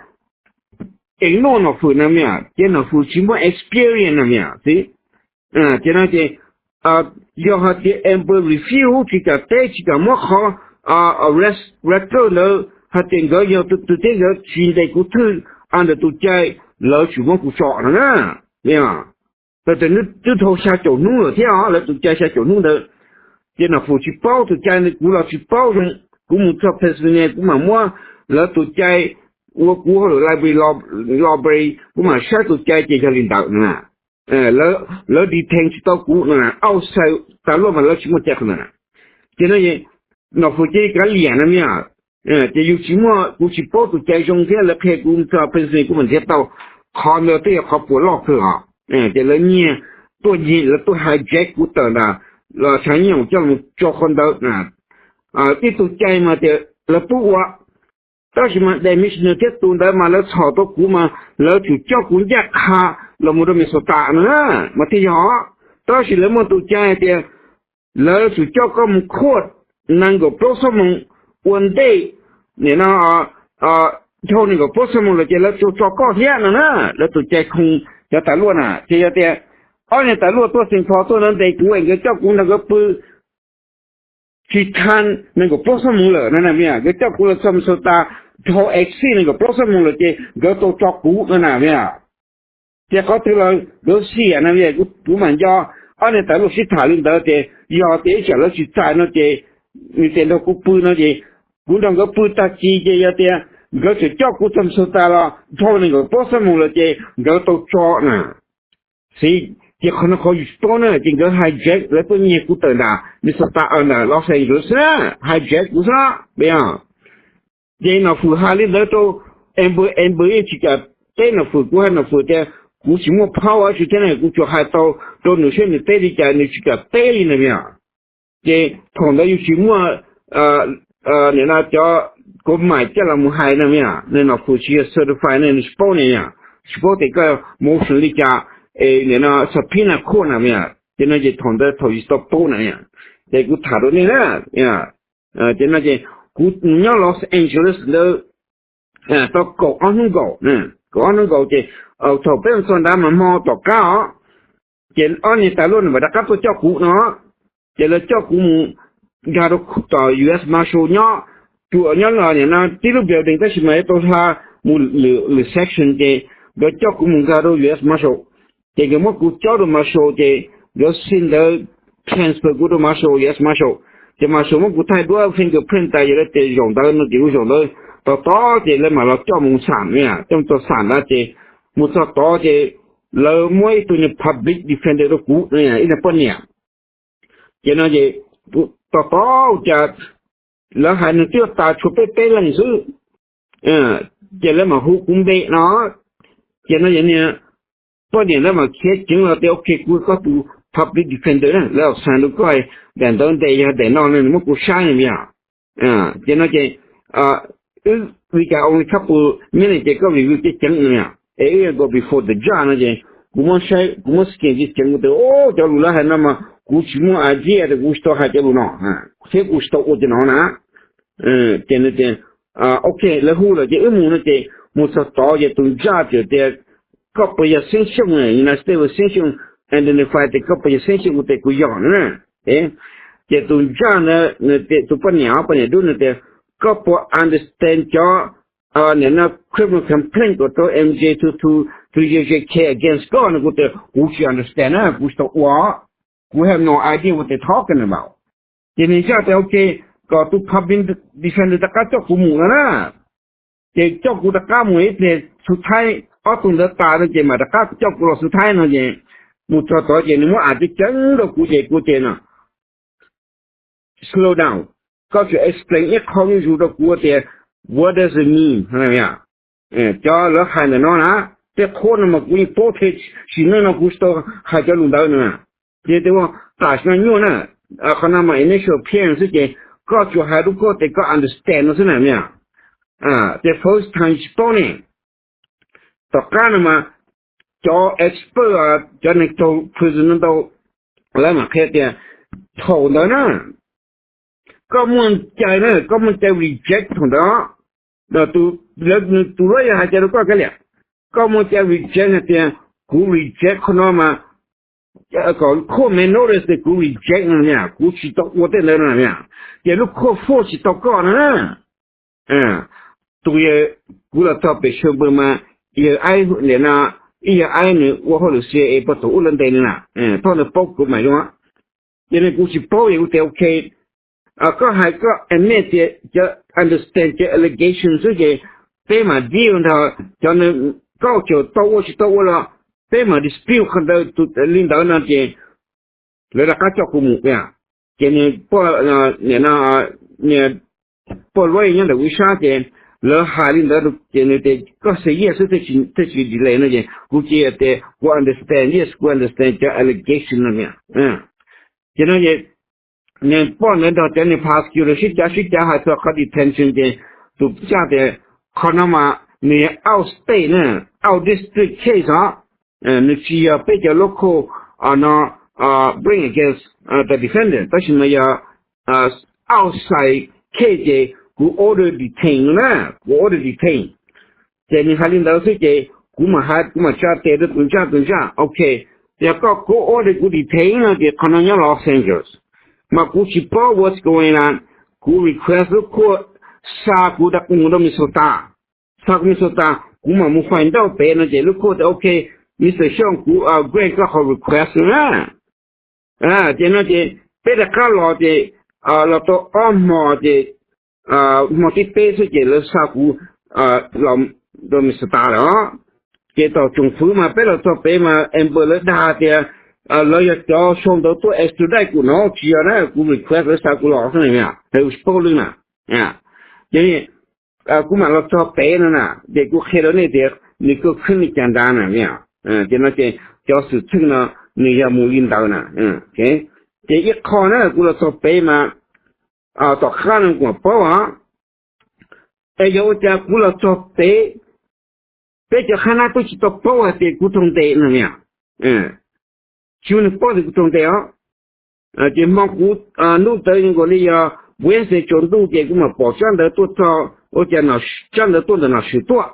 ignore Nom Fwm no mas, ces Nom Fwm tsis muaj experience no mas xwb. Ces no ces yog hais tias Amber refuse tsis kam teb tsis kam muab qhov arrest record ntawd hais tias nkawd yog tus twg thiab nkawd tsis ntes kuv thwj under tus cai, lawv tsis muab kuv tso no na. Tau tias twb dhau xya caum hnub lawm thiab os, lawv tus cai xya caum hnub ntawd. Ces Nom Fwm tsis paub tus cai ntawd, kuv los tsis paub zoo. Kuv mus txog Pennsylvania kuv mam muab lawv tus cai ua kuv hauj lwm library, library kuv mam saib tus cai ces yog li ntawd no. Lawv detain tsis tau kuv no, outside tas luaj mas lawv tsis muaj cai qhov ntawd na. Ces no Nom Fwm cia li kav liam no mas, ces yus tsis muaj, kuv tsis paub tus cai zoo thiab lawv qhia kuv txog Pennsylvania kuv mam nrhiav tau. Qhov ntawd twb yog qhov puas loj kawg os. Ces lawv nyiag tuaj, nyiag lawv tuaj hijack kuv tawm ntawm los tshav nyoos coj los tso qhov ntawd. Ib tug cai mas tias lawv pub ua, tab sis mas Dennis Mishner thiab tus ntawd mas lawv txhom tau kuv mas lawv tsum coj kuv ncaj qha los mus rau Minnesota no mas thiaj yog. Tab sis lawv muaj tus cai hais tias lawv tsum coj koj mus court nees nkaum plaub xuab moos ua ntej, nim no dhau nees nkaum plaub xuab moos lawm ces lawv tso, tso koj thiab no na. Lawv tus cai khoo cov tas luaj na. Ces yog tias ob niag tas luaj tuaj Saint Paul tuaj ntes kuv es nkawd coj kuv nrog nkawd pw tsis tag nees nkaum plaub xuab moos lawm no na mas, nkawd coj kuv los txog Minnesota dhau exit nees nkaum plaub xuab moos lawm ces nkawd tau tso kuv no na mas. Ces qhov twg los nkawd xiam no mas, kuv mam nco ob niag tas luaj sib tham li ntawd ces yog tias ib tsam lawv tsis txais no ces nws tias nrog kuv pw no ces kuv nrog nkawd pw tag kis ces yog tias nkawd tseem coj kuv txog Minnesota los dhau nees nkaum plaub xuab moos lawm ces nkawd tau tso na. Xij, ces qhov no qhov yus tsis paub na, ces nkawd hijack, lawv tuaj nyiag kuv tawm ntawm Minnesota, ntawm Los Angeles xwb na, hijack kuv xwb na. Ces Nom Fwm hais li ntawd rau Amber, Amber yeej tsis kam teb Nom Fwm, kuv hais Nom Fwm tias kuv tsis muaj power tsis thiab ne, kuv tsuas hais tau rau nws saib nws teb li cas, nws tsis kam teb li na mas. Ces thaum ntawd yus tsis muaj nim no cov kov mais coj los mus hais no mas, Nom Fwm tsis yog certify ne, nws tsis paub ne, tsis paub tias koj motion li cas, es nim no subpoena court na mas. Ces no ces thaum ntawd thaum yus tsis tau paub na, ces kuv tham rau nej na. Ces no ces kuv mus nyob Los Angeles ntawd tau kaum ob hnub nkaus, kaum ob hnub nkaus ces thaum peb mus txog nrad mas hmo tom qab os, ces ob niag tas luaj nws mam rov qab tuaj coj kuv no. Ces lawv coj kuv mus nkag rau tom U S Marshal nyob, tsuas nyob los nim no tib lub building tab sis mas yuav tau hla mus lwm section ces nkawd coj kuv mus nkag rau U S Marshal. Ces nkawd muab kuv cob rau Marshal ces nkawd send ntawv transfer kuv rau Marshal, U S Marshal. Ces Marshal muab kuv thaij duab fingerprint tas, yog lawv tias zaum ntawd no ces kuv zaum ntawd. Tos tod ces lawv mam los coj mus xam na, coj mus txog xam ntawd ces mus txog tod ces lawv muab ib tug public defender rau kuv, ib tug poj niam. Ces no ces tos tod cas lawv hais nws twb tas tshuav peb peb leeg xwb, ces lawv mam hu kuv npe no. Ces no ces niag poj niam ntawd mam khiav ceev los tias ok, kuv koj tus public defender na, lawv xa rau koj daim ntawv ntes yog daim no ne, nws muab kuv saib na mas. Ces no ces wb vim cas only couple minutes ces koj review ceev ceev no, es wb go before the judge no ces kuv muab saib, kuv muab scan ceev ceev, kuv tias o, cov lus lawv hais no mas kuv tsis muaj idea tias kuv tsis tau hais cov lus no thiab kuv tsis tau ua cov no na. Ces nws tias ok, lawv hu lawm ces wb mus no ces mus txog tod ces tus judge tias koj puas yog Xeeb Xyooj, United States Xeeb Xyooj, identify tias koj puas yog Xeeb Xyooj, kuv tias kuv yog na. Ces tus judge ntawd, tus poj niam, poj niam dub nws tias koj puas understand cov nim no criminal complaint kom rau M J to, to, to J J K against koj no, kuv tias kuv tsis understand na, kuv tsis tau ua, kuv have no idea what they talking about. Ces nws xav tias ok, kom tus public defender rov qab coj kuv mus no na. Ces coj kuv rov qab mus ib pliag xu thaib, ob tug ntawd tas no ces mam rov qab coj kuv los xu thaib no ces mus txog tod ces nws muab am ceev ceev rau kuv ces kuv tias no, slow down, koj tsum explain ib qho zuj zus rau kuv tias what does it mean, cov lawv hais ntawm no na, tej qhuab no mas kuv yeej paub thiab, sim neej no kuv tsis tau hais cov lus ntawd no. Ces tias tam sim no nyuaj na, qhov no mas initial appearance xwb ces koj tsuas hais rau koj tias koj understand no xwb na mas. Ces first time tsis paub ne. Tom qab no mas cov expert, cov neeg taug prison no ntau, lawv mam qhia tias thaum ntawd na, koj muaj cai na, koj muaj cai reject thaum ntawd. Tus lawv, tus lawv yog hais cai rau koj kav liam, koj muaj cai reject hais tias kuv reject qhov no mas, kom lub khooj me notice tias kuv reject no, kuv tsis tau ua tej ntawd no. Ces lub khooj force tsis tau koj no na. Tus yawg, kuv los txog pem sub npws mas, yawg aib, nim no ib yawg aib nws ua hauj lwm C I A pag thaum ub lawm ntev no na, thoj nws paub kuv mas zoo. Ces nws, kuv tsis paub es kuv tias ok, koj hais koj admit tias cov understand cov allegation xwb ces peb mam deal nrog cov, koj caum tau ua tsis tau ua los peb mam dispute qhov ntawd li ntawd no ces lawv rov qab coj kuv mus. Ces nws poj, nim no, poj luaj nyob ntawm kuv ib sab ces lawv hais li ntawd ces nws tias koj say yes xwb, thiaj tsis delay no ces kuv cia tias kuv understand, yes, kuv understand cov allegation no. Ces no ces nws poj ntawd nrog cov nws prosecutor sib cav sib cav hais txog qhov detention ces tus caj tias qhov no mas nws yog out state na, out district case os. Nws tsis yog peb cov local no bring against the defendant, tab sis mas yog outside case ces kuv order detain no na, kuv order detain. Ces nws hais li ntawd xwb ces kuv mam hais, kuv mam tsa tes rau tus ntsaj, tus ntsaj, ok, yog koj, kuv order kuv detain no ces qhov no nyob Los Angeles, mas kuv tsis paub what's going on, kuv request lub court xa kuv mus rau Minnesota, xa kuv Minnesota, kuv mam mus find out pem no ces lub court tias ok, Mister Xyooj, kuv grant koj qhov request na. Ces no ces peb rov qab los ces los tau ob hmo ces hmo thib peb xwb ces lawv xa kuv los rau Minnesota lawm. Ces thaum tsoom fwv mas peb los txog pem mas amber lawv dag tias lawv yog cov sau ntawv tuaj extradite kuv no, tsis yog na, kuv request lawv xa kuv los xwb na, kuv tsis paub lwm na. Ces kuv mam los txog pem no na ces kuv qhia rau nej tias nws kuj khwb li cas nrad na. Ces no ces cov xwm txheej no nws yog mus li ntawd na. Ces ib qho na kuv los txog pem mas tom qab no kuv mam paub os. Es yog ua cas kuv los txog pem, peb cov qhab nab twb tsis tau paub hais tias kuv raug ntes no na. Tsis muaj neeg paub tias kuv raug ntes os. Ces hmo kuv, hnub ntawd nkaus li yog Wednesday tsaus ntuj ces kuv mam pom tsab ntawv tuaj txog, ua cas tsab ntawv tuaj ntawm Nom Swm tuaj.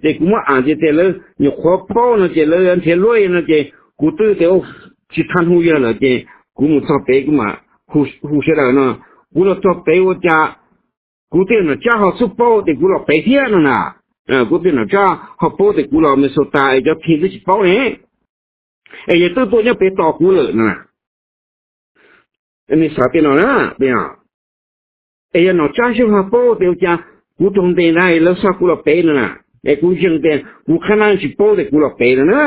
Ces kuv muab am ces tias lawv nyuam qhuav paub no ces lawv nrhiav luaj no ces kuv twb tias tsis tha hu yawg lawm ces kuv mus txog pem kuv mam hu sawv daws no. Kuv los txog pem ua cas kuv tej nom tsab ho xub paub tias kuv los pem thiab no na. Kuv tej nom tsab ho paub tias kuv los Minnesota es cov phim twb tsis paub ne, es yog twb tuaj nyob pem tos kuv lawm no na. Nws xav tej no na, es yog nom tsab xyov ho paub tias ua cas kuv raug ntes ntag lawv xa kuv los pem no na, es kuv ntseeg tias kuv qhab nab tsis paub tias kuv los pem no na.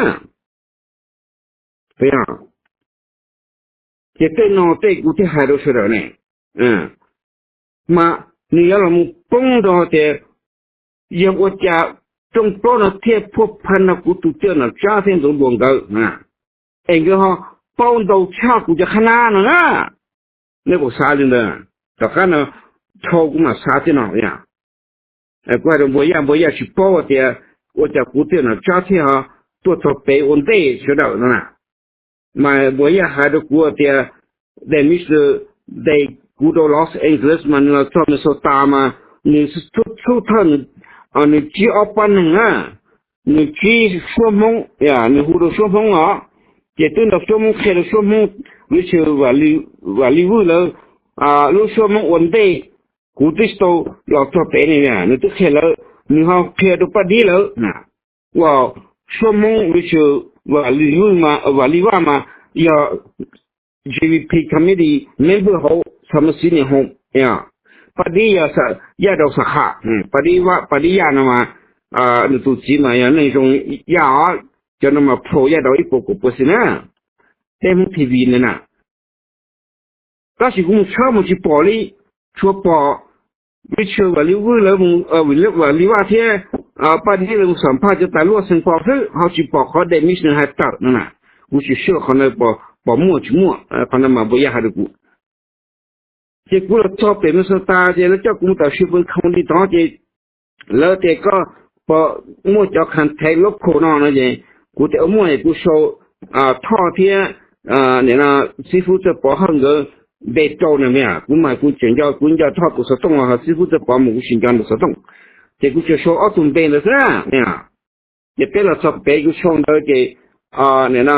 Ces tej no tej kuv thiaj hais rau sawv daws ne, mas nws yuav los mus poob rau tias yog ua cas rooj plaub no thiaj phuaj pha no kuv tus cwj nom tsab thiab ntxuav npuas nkawd, es nkawd ho paub ntau tshaj kuv cov qhab nab no na. Nej puas xav li ntawd? Tom qab no dhau kuv mam xav thiab no. Kuv hais rau Npuas Yaj, Npuas Yaj tsis paub tias ua cas kuv tej nom tsab thiaj ho tuaj txog pem ua ntej sawv daws no na. Mas Npuas Yaj hais rau kuv tias, Damister, ntes kuv rau Los Angeles mas nws los txog Minnesota mas nws xub thawj, nws tsib ob pab neeg na, nws tsib suab Hmoob, nws hu rau suab Hmoob os. Ces twb nrog suab Hmoob qhia rau suab Hmoob, Richard Vaj Lis Vwj lawv lub suab Hmoob ua ntej, kuv twb tsis tau los txog pem ne, nws twb qhia lawv, nws ho qhia rau Paj Dib lawv na. Ua suab Hmoob Richard Vaj Lis Vwj, Vaj Lis Vaj mas yog G V P committee member hauv Thomas Senior Home. Paj Dib yog Yaj Dau Xa Kha, Paj Dib Yaj no mas nws tus txiv mas yog neeg zoo Yaj os, cov no mas pro Yaj Dau ib puas kaum puas xwb na. Peb Hmoob T V ntawd na. Tab sis kuv mus tshawb mus tsis pom li, tsuas pom Richard Vaj Lis Vwj lawv mus, Vaj Lis Vaj thiab Paj Dib lawv mus xam phaj cov tas luaj xeev pos xwb, ho tsis pom qhov Damister hais tawm no na. Kuv tsis sure qhov no pom muaj tsis muaj, qhov no mas Npuas Yaj hais rau kuv. Ces kuv los txog pem Minnesota ces lawv coj kuv mus tom Sherburne County tod ces lawv tias koj puas muaj cov contact local no no ces kuv tias ua muaj es kuv sau Thoj thiab nim no xib fwb Txawj Pov Hawj nkawd npe rau na mas, kuv mas kuv tseem nco, kuv nco Thoj tus xov tooj los ho xib fwb Txawj Pov mas kuv tsis nco nws xov tooj, ces kuv tsuas sau ob tug npe ntawd xwb na. Ces peb los txog pem kuv sau ntawd ces, nim no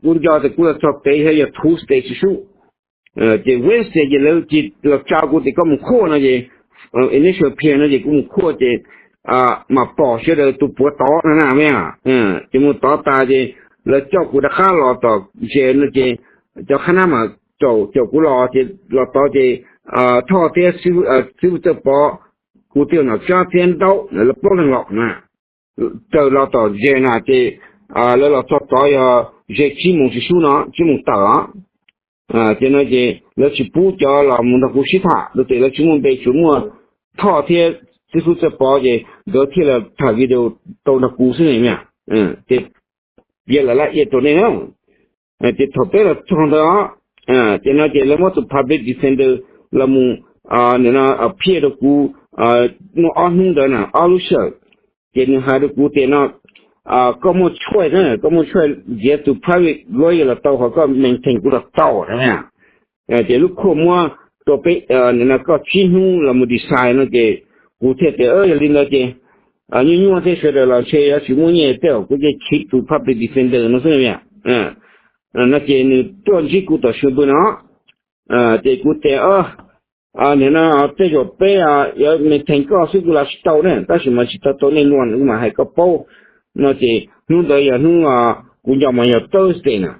kuv nco tias kuv los txog pem yog Tuesday tsis sub, ces Wednesday ces lawv cia li los tsa kuv tias koj mus khuaj no ces, initial appearance no ces kuv mus khuaj ces mas pom sawv daws tus puav tod no na mas, ces mus tod tas ces lawv coj kuv rov qab los tom ze no ces cov qhab nab mas caum caum kuv los ces los tod ces Thoj thiab xib fwb Txawj Pov, kuv tus nom tsab thiab Ntaub lawv plaub leeg los na, raws los tom ze na ces lawv los txog tod yog ze tsib moos tsis sub no, tsib moos tawm os. Ces no ces lawv tsis pub cov los mus nrog kuv sib tham rau tias lawv tsis muaj npe, tsuas muaj Thoj thiab xib fwb Txawj Pov ces nkawd thiaj li tham video tau nrog kuv xwb ne mas. Ces piav lawv lab ia rau nej na. Ces thaum peb los txog ntawd os, ces no ces lawv muab tus public defender los mus, nim no appear rau kuv muaj ob hnub ntawd na, ob lub sij hawm. Ces nws hais rau kuv tias no, koj muaj choice na, koj muaj choice nrhiav tus private lawyer los tau, ho koj maintain kuv los tau na. Ces lub court muab rau peb, nim no koj tsib hnub los mus decide no ces kuv thiaj tias yog li ntawd ces nyuaj nyuaj thiab sawv daws los ntshe yuav tsis muaj nyiaj tej, kuv cia li khiv tus public defender no xwb na. No ces nws tuaj ntsib kuv tom Shu Npwg no, ces kuv tias nim no tej zaum peb yuav maintain koj xwb, kuv los tsis tau ne, tab sis mas tsis tau tau nej luag, kuv mam hais koj paub. No ces hnub ntawd yog hnub, kuv nco mas yog Thursday na,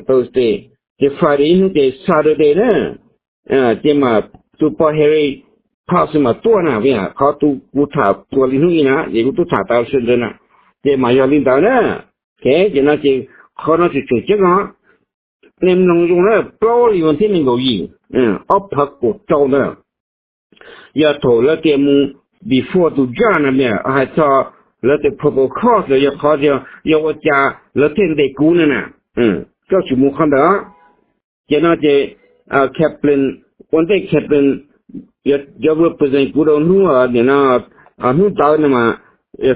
Thursday, ces Friday ib hnub ces Saturday na, ces mas tus pog Harry Potter mas tuaj na, vim qhov kuv tham txuas li hnub ib na ces kuv twb tham tas sawv ntawd na, ces mas yog li ntawd na. Ces no ces qhov no tseem tseem ceeb no, nej mloog zoo na, plaub li vas thiab nees nkaum yim, ob phav kaum rau ntawd, yog thaum lawv tias mus before tus judge na mas, hais txog lawv tias probable cause los yog qhov tias yog ua cas lawv thiaj ntes kuv na na, koj tsum mus qhov ntawd. Ces no ces Kaplan, ua ntej Kaplan yuav represent kuv rau hnub, hnub ntawd no mas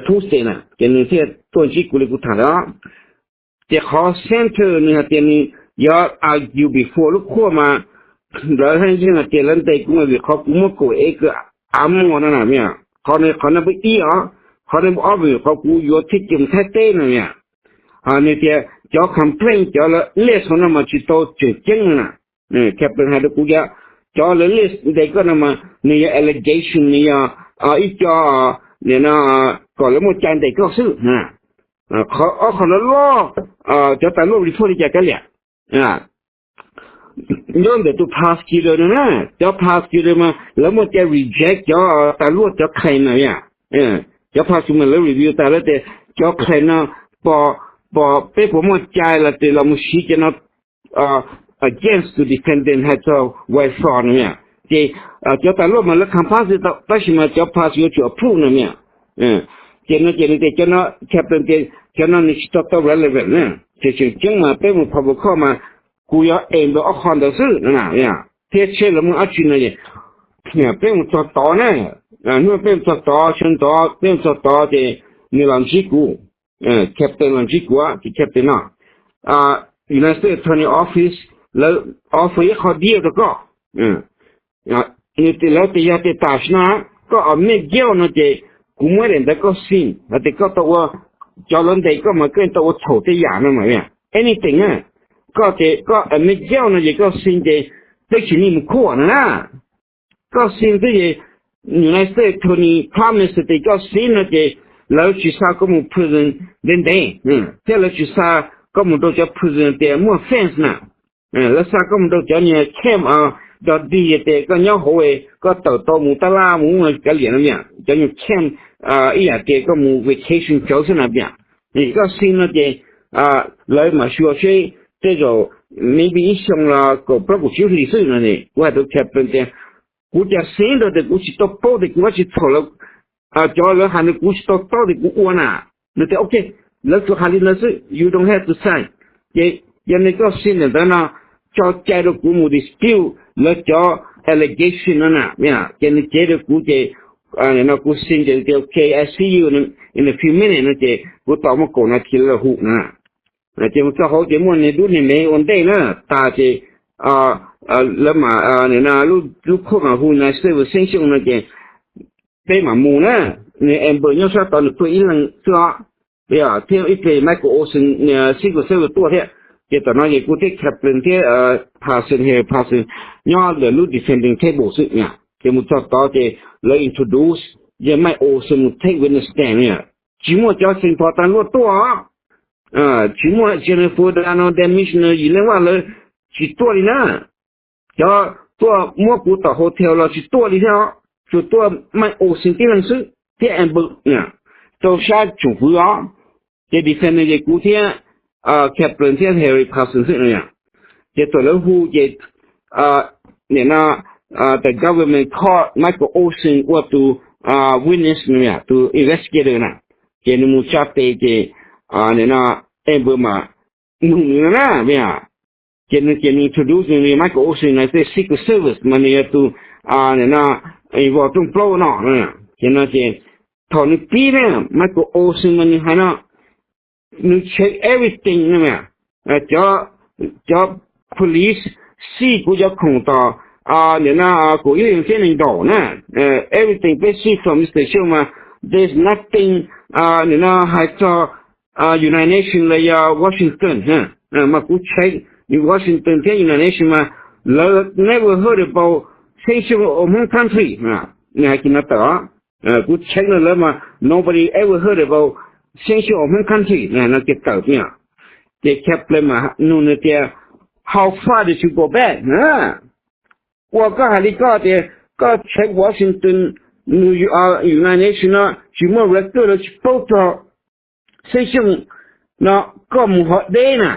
Tuesday na, ces nws thiaj tuaj ntsib kuv li kuv tham ntawd. Ces qhov center nws hais tias nws yuav argue before lub court mas, lawv hais tias lawv ntes kuv mas vim qhov kuv muab kaum acre av muag no na mas, qhov no qhov no npawb ib os, qhov no npawb ob vim qhov kuv yuav thij ci mus Thaib teb no mas. Nws tias cov complaint cov lawv list no mas tsis tau tseem ceeb no na. Kaplan hais rau kuv tias cov lawv list ntes koj no mas nws yog allegation, nws yog ib co, nim no, kom lawv muaj cai ntes koj xwb. Ob qho no loj, cov tas luaj report li cas kav liam. Nyob ntawm tus prosecutor no na, cov prosecutor mas lawv muaj cai reject cov tas luaj cov claim na yom. Cov prosecutor mas lawv review tas lawv tias cov claim no pom, pom peb puas muaj cai los tias los mus siv cov no against the defendant hais txog wire fraud no yom. Ces cov tas luaj mas lawv compulsory tau, tab sis mas cov prosecutor yuav tsum approve no yom. Ces no ces nws tias cov no, Kaplan tias cov no nws tsis tau tau relevant na. Ces tseem ceeb mas peb mus public court mas kuv yuav aim rau ob qho ntawd xwb na. Thiab tsheb lawv muaj dab tsi no es peb mus txog tod na, hnub peb mus txog tod, sawv ntxov peb mus txog tod ces nws los ntsib kuv, Kaplan los ntsib kuv ces Kaplan no, United States Attorney Office, lawv offer ib qho deal rau koj. Nws tias lawv tias yog tias tam sim no koj admit guilt no ces kuv muab daim ntawv koj sign hais tias koj tau ua, cov lawv ntes koj mas koj tau ua txhaum tej yam no mas, anything na, koj ces koj admit guilt no ces koj sign ces twb tsis need mus court no na. Koj sign xwb ces United States Attorney promise tias koj sign no ces lawv tsis xa koj mus prison ntev ntev, thiab lawv tsis xa koj mus rau cov prison tias muaj fence na. Lawv xa koj mus rau cov niag camp, dog dig tias koj nyob hauv, koj tawm tau mus tab laj mus kav liam no mas, cov nyuag camp, ib yam tias koj mus vacation tsawv xwb na mas. Koj sign no ces lawv mam xyuas seb, tej zaum maybe ib xyoo los kaum plaub kaum tsib hlis xwb no. Kuv hais rau Kaplan tias kuv cas sign rau tias kuv tsis tau paub tias kuv ua tsis txhaum lawm, cov lawv hais no kuv tsis tau paub tias kuv ua na. Nws tias ok, lawv tsuas hais li ntawd xwb, you don't have to sign. Ces yog li koj sign ntawm ntawd no tso cai rau kuv mus dispute lawv cov allegation no na. Ces nws cev rau kuv ces no kuv sign ces tias ok, I see you in a few minutes no ces kuv tos muaj kaum nas this lawv hu na. Ces mus txog hauv ces muaj niag dub niag me ua ntej na, tas ces lawv mam, lub khuj mas hu United States Xeeb Xyooj no ces peb mam mus na. Nws Amber nyob sab tod nws tuaj ib leeg xwb os, thiab ib pliag Michael Olson, Secret Service tuaj thiab. Ces tom no ces kuv thiab Kaplan thiab Parson, Harry Parson nyob ntawm lub defending table xwb na. Ces mus txog tod ces lawv introduce, yog Mike Olson mus take witness stand na. Tsis muaj cov Saint Paul tab luaj tuaj, tsis muaj Jennifer Doudna, Dennis Miller, Yvette Latto lawv tsis tuaj li na. Cov tuaj muab kuv tom hotel los tsis tuaj li thiab os, tsuas tuaj Mike Olson tib leeg xwb thiab Amber na, rau sab tsoom fwv os. Ces defending ces kuv thiab Kaplan thiab Harry Parson xwb no. Ces thaum lawv hu ces nim no the government call Michael Olson ua tus witness no, tus investigator na. Ces nws mus tsa tes ces nim no Amber mas nug nws no na, ces nws ces nws introduce nws li Michael Olson na, tej Secret Service mas nws yog tus nim no involve rooj plaub no. Ces no ces thaum nws pib na, Michael Olson mas nws hais no, nws check everything no, cov police sij kuv cov khoom tom nim no kaum ib leeg thiab nees nkaum na, everything peb sij from Mister Xyooj mas there's nothing nim no hais txog United Nation los yog Washington mas kuv check, Washington thiab United Nation mas lawv never heard about Xeeb Xyooj of Hmoob country. Nws hais kiag no tawm os, kuv check no lawv mas nobody ever heard about Xeeb Xyooj of Hmoob country no ces tawm tiag. Ces Kaplan mas nug nws tias, how far did you go back? Ua koj hais li koj tias koj check Washington, United Nation no tsis muaj record, lawv tsis paub txog Xeeb Xyooj no, koj mus hov deb na,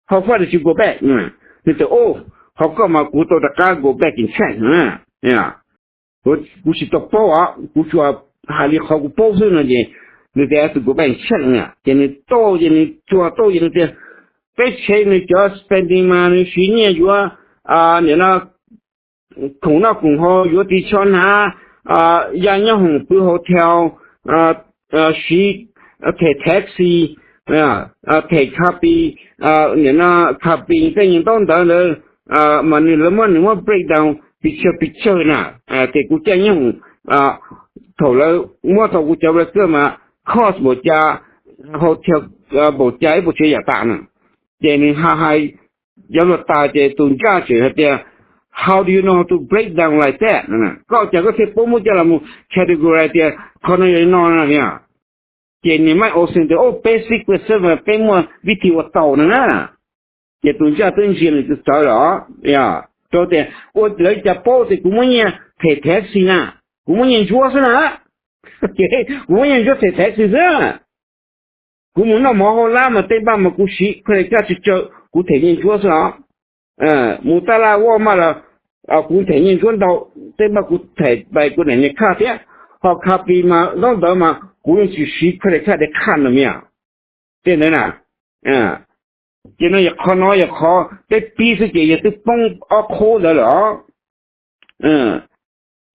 how far did you go back? Nws tias, o, qhov koj mas kuv tau rov qab go back and check na, kuv tsis tau paub os, kuv tsuas hais li qhov kuv paub xwb no ces nws tias tus go back and check na. Ces nws tau ces nws tsuas tau ces nws tias peb check nws cov spending mas nws siv nyiaj yuav nim no khoom noj khoom haus, yuav ris tsho hnav, ya nyob hoom pw hotel, siv them taxi, them copy, nim no copy tej ntaub ntawv ntawd mas nws lawv muab nws muab breakdown pes tsawg pes tsawg na. Ces kuv caij nyob hoom, thaum lawv muab tau kuv cov record mas cost npaum cas, hotel npaum cas ib puas tsav yam tas na. Ces nws hais hais cov lus tas ces tus judge hais tias, how do you know how to break down like that? Koj cas koj thiaj paub muab coj los mus categorize tias qhov no yog li no na? Ces nws mas Olson tias, o, peb Secret Service peb muaj vib thi ua tau no na. Ces tus judge twb ntsia nws txawv lawm, rau tias ua lawv cas paub tias kuv muab nyiaj them taxi na, kuv muab nyiaj ntsuab xwb na. Kuv muab nyiaj ntsuab them taxi xwb. Kuv mus noj mov hauv lab mas tej npaj mas kuv siv credit card tsawg tsawg, kuv them nyiaj ntsuab xwb os. Mus taj laj Walmart los kuv them nyiaj ntsuab ntau, tej npaj kuv them by kuv daim nyiaj card thiab. Ho copy mas ntaub ntawv mas kuv yeej tsis siv credit card, debit card no mas. Tej ntawd na, ces no yog qhov no yog qhov peb pib xwb ces yog twb poob ob qhov ntawd lawm os.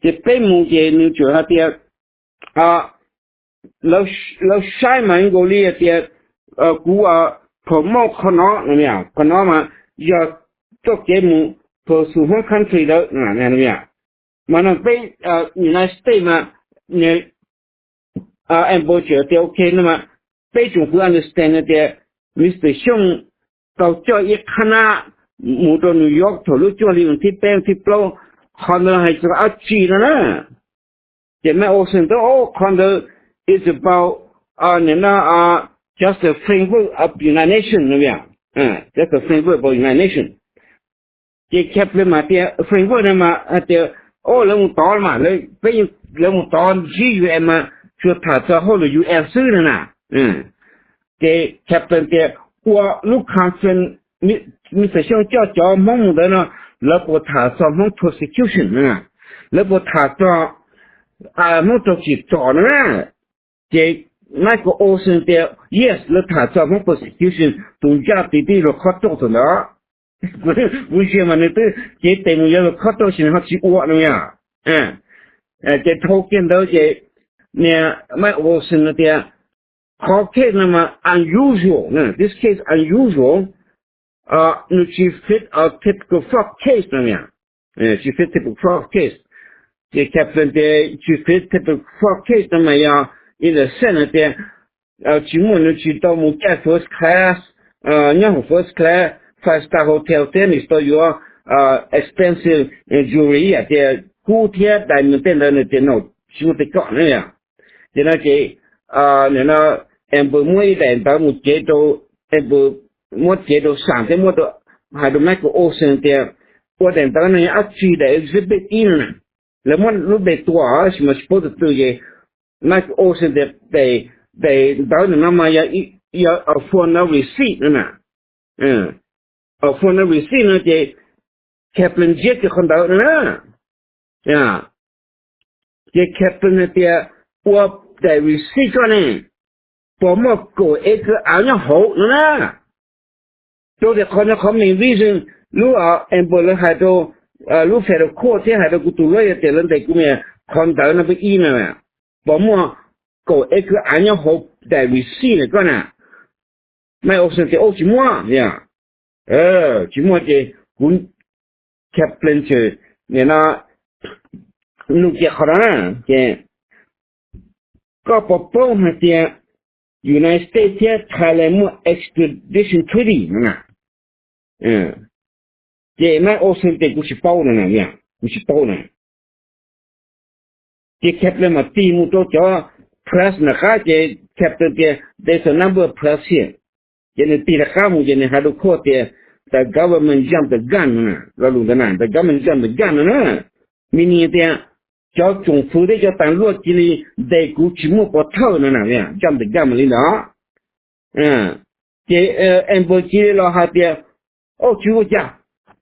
Ces peb mus ces nws tsuas hais tias lawv saib mas nkaus li hais tias kuv promote qhov no, qhov no mas yog txoj kev mus pursue Hmoob country ntawd. Mas no peb United States mas Amber tsuas tias ok no mas peb tsoom fwv understand tias Mister Xyooj tau coj ib qhab nab mus rau New York thaum lub cuaj hli thib peb thib plaub, qhov ntawd hais txog dab tsi no na. Ces Mike Olson teb, o, qhov ntawd is about nim no just a framework of United Nations no, just a framework about United Nations. Ces Kaplan mas tias framework no mas hais tias, o, lawv mus tod mas, peb, lawv mus tod ntsib U N mas tsuas tham txog hauj lwm U N xwb no na. Ces Kaplan tias ua lub conference, Mister Xyooj coj cov Hmoob mus ntawd no, lawv puas tham txog Hmoob persecution, lawv puas tham txog Hmoob raug tsim txom no na. Ces Michael Olson tias yes, lawv tham txog Hmoob persecution, tus ncaj tis twb los khob rooj thaum ntawd. Kuv ntsia mas nws twb cev tes mus yuav los khob rooj ces nws ho tsis ua no yom. Ces dhau kiag ntawd ces niag Mike Olson tias qhov case no mas unusual, this case unusual, nws tsis fit typical fraud case no, tsis fit typical fraud case. Ces Kaplan tias tsis fit typical fraud case no mas yog in the sense hais tias tsis muaj, nws tsis tau mus caij first class, nyob hauv first class five star hotel thiab nws tsis tau yuav expensive jewelry ib yam tias kub thiab diamond tej ntawd nws tias no tsis muaj tej ko na yom. Ces no ces nim no Amber muab ib daim ntawv mus cev rau, Amber muab cev rau Sam thiab muab rau, hais rau Michael Olson tias ua daim ntawv no yog dab tsi, daim exhibit ib no na. Lawv muab lub npe tua tab sis mas tsis paub tus twg ces Michael Olson tias daim ntawv no mas yog a form of receipt no na. A form of receipt no ces Kaplan ntsiab kiag qhov ntawd no na. Ces Kaplan hais tias ua daim receipt koj ne, puas muaj kaum acre av nyob hauv no na. Rau tias qhov no qhov main reason lub Amber lawv hais rau lub federal court thiab hais rau kuv tus lawyer tias lawv ntes kuv mas qhov ntawd no peb ib no, puas muaj kaum acre av nyob hauv daim receipt na koj na. Mike Olson tias ub tsis muaj, tsis muaj ces kuv Kaplan tseem nim no nug kiag qhov no na, ces koj puas paub hais tias United States thiab Thailand muaj extradition treaty no na? Ces Mike Olson tias kuv tsis paub no, kuv tsis paub na. Ces Kaplan mam tig mus rau cov press nram qab ces Kaplan tias there's a number of press here. Ces nws tig rov qab mus ces nws hais rau court tias the government jumped the gun no na, lo lus ntawd na, the government jumped the gun no na. Meaning tias cov tsoom fwv thiab cov tas luaj cia li ntes kuv tsis muaj pov thawj no na, jumped the gun mas li ntawd. Ces Amber cia li los hais tias ub tsis ua cas,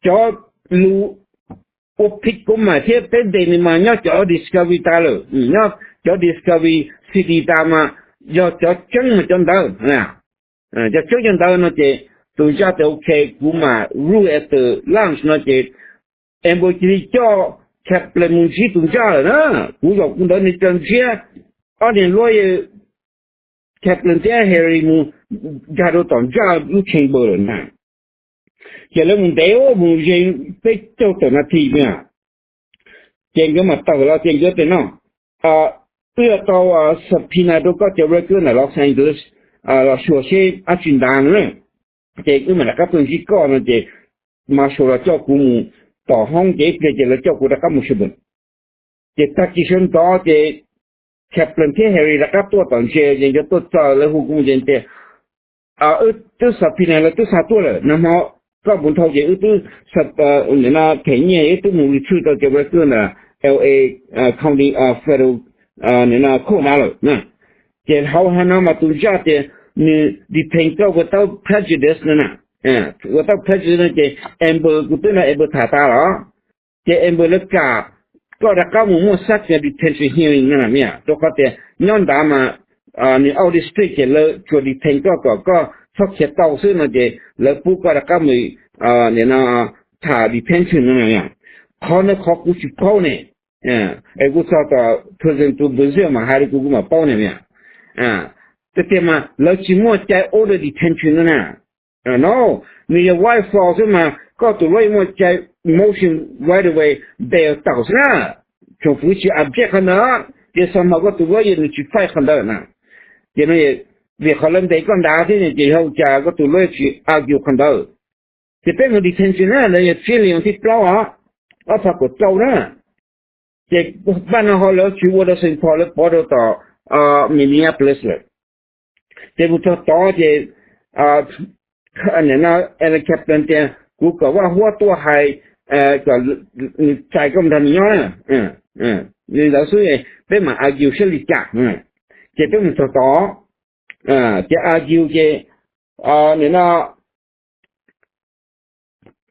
cov lus ua phij kuv mas thiab peb ntes nws mas nyob cov Discovery tas lawm, nyob cov Discovery City tas mas yog cov tseeb mas cov ntawd, cov tseeb cov ntawd no ces tus zaj tias ok kuv mam rule after lunch no ces Amber cia li coj Kaplan mus ntsib tus zaj lawm na. Kuv zaum kuv ntawd nws coj ntsiab ob niag lawyer Kaplan thiab Harry mus nkag rau tom zaj lub chamber lawm na. Ces lawv mus ntev mus ze peb caug tawm nas this na, ces nkawd mam tawm los ces nkawd tias no wb yuav tau subpoena rau koj cov record ntawm Los Angeles los xyuas seb dab tsi ntawd no. Ces wb mam rov qab tuaj ntsib koj no ces marshal los coj kuv mus tom hoob ces ib pliag ces lawv coj kuv rov qab mus Sherman. Ces tag kis sawv ntxov ces Kaplan thiab Harry rov qab tuaj tom ntses ces nkawd tuaj txog lawv hu kuv mus ces tias wb twb subpoena lawv twb xa tuaj lawm, nag hmo koj mus dhau ces wb twb them nyiaj wb twb mus retrieve tau cov record ntawm L A County Federal Court ntawd lawm na. Ces hauv hais no mas tus zaj tias nws detain koj without prejudice no na, without prejudice no ces Amber kuv twb nrog Amber tham tas los ces Amber lawv kam koj rov qab mus muaj second detention hearing no na, rau qhov tias nyob nrad mas nws out district ces lawv tsuas detain koj kom koj txhob khiav tau xwb no ces lawv pub koj rov qab mus tham detention no na. Qhov no qhov kuv tsis paub ne, es kuv txog tom prison tus Brazil mas hais li kuv kuv mam paub ne. Tiag tiag mas lawv tsis muaj cai order detention no na. No, nws yog white flag xwb mas koj tus lawyer muaj cai motion right away bail tawm xwb na. Tsoom fwv tsis object qhov ntawd ces xam hmo koj tus lawyer nws tsis fight qhov ntawd na. Ces no vim qhov lawv ntes koj nrad thiab ces yog ua cas koj tus lawyer tsis argue qhov ntawd. Ces peb mus detention na, lawv yog tsib hlis thib plaub os, ob phav kaum rau na. Ces paj no ho lawv tsis ua rau Saint Paul, lawv pov rau tom Minneapolis lawm. Ces mus txog tod ces Alan Kaplan tias kuv kom Vaj Huab tuaj hais kom nws txais koj mus nrog nws nyob na. Li ntawd xwb peb mam argue saib li cas. Ces peb mus txog tod ces argue ces nim no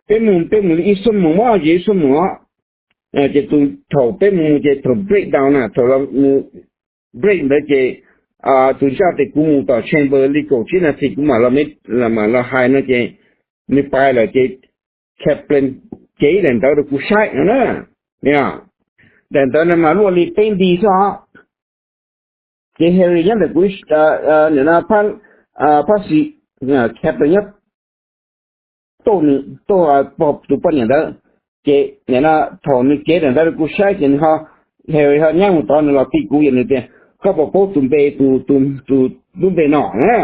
peb mus, peb mus li ib xuab moos os, ces ib xuab moos os. Ces tus thaum peb mus ces thaum break down na, thaum mus break ntawd ces tus zaj tias kuv mus tom chamber li kaum tsib nas this kuv mam los hais no ces nws pais lawm ces Kaplan cev ib daim ntawv rau kuv saib no na. Daim ntawv no mas luaj li peb nti xwb os. Ces Harry nyob ntawm kuv, nim no phab xis, Kaplan nyob tuaj pog tus poj niam ntawd. Ces nim no thaum nws cev daim ntawv rau kuv saib ces nws ho, Harry ho nyab mus tod nws los tim kuv, nws tias, koj puas paub tus npe, tus tus tus lub npe no na?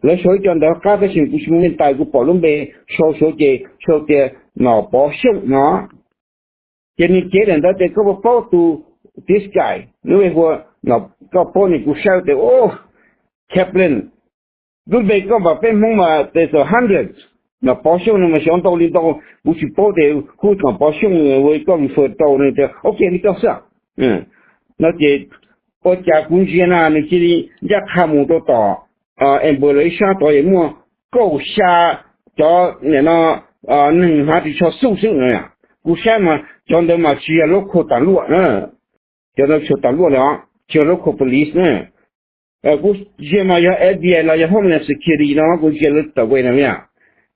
Lawv sau ib co ntawv qab tab sis kuv tsis muaj npe ntais, kuv pom lub npe sau sau ces sau tias Nom Pov Xyooj no. Ces nws cev daim ntawv tias koj puas paub tus, this guy, lub npe hu, koj paub nws? Kuv saib tias, o, Kaplan, lub npe koj mas peb Hmoob mas there's a hundred. Nom Pov Xyooj no mas xyov ntau li ntau, kuv tsis paub tias hu Nom Pov Xyooj ua koj refer rau no tias ok li koj xwb. No ces ua cas kuv ntsia na nws cia li ncaj qha mus rau tom Amber lawv ib sab tod es muaj kaum xya cov nim no neeg hnav ris tsho xub xwb no. Kuv saib mas cov ntawd mas tsis yog local tas luaj na, cov ntawd tsis yog tas luaj li os, tsis yog local police na. Kuv ntsia mas yog F B I los yog Homeland Security no kuv ntsia lawv tawm ua no na.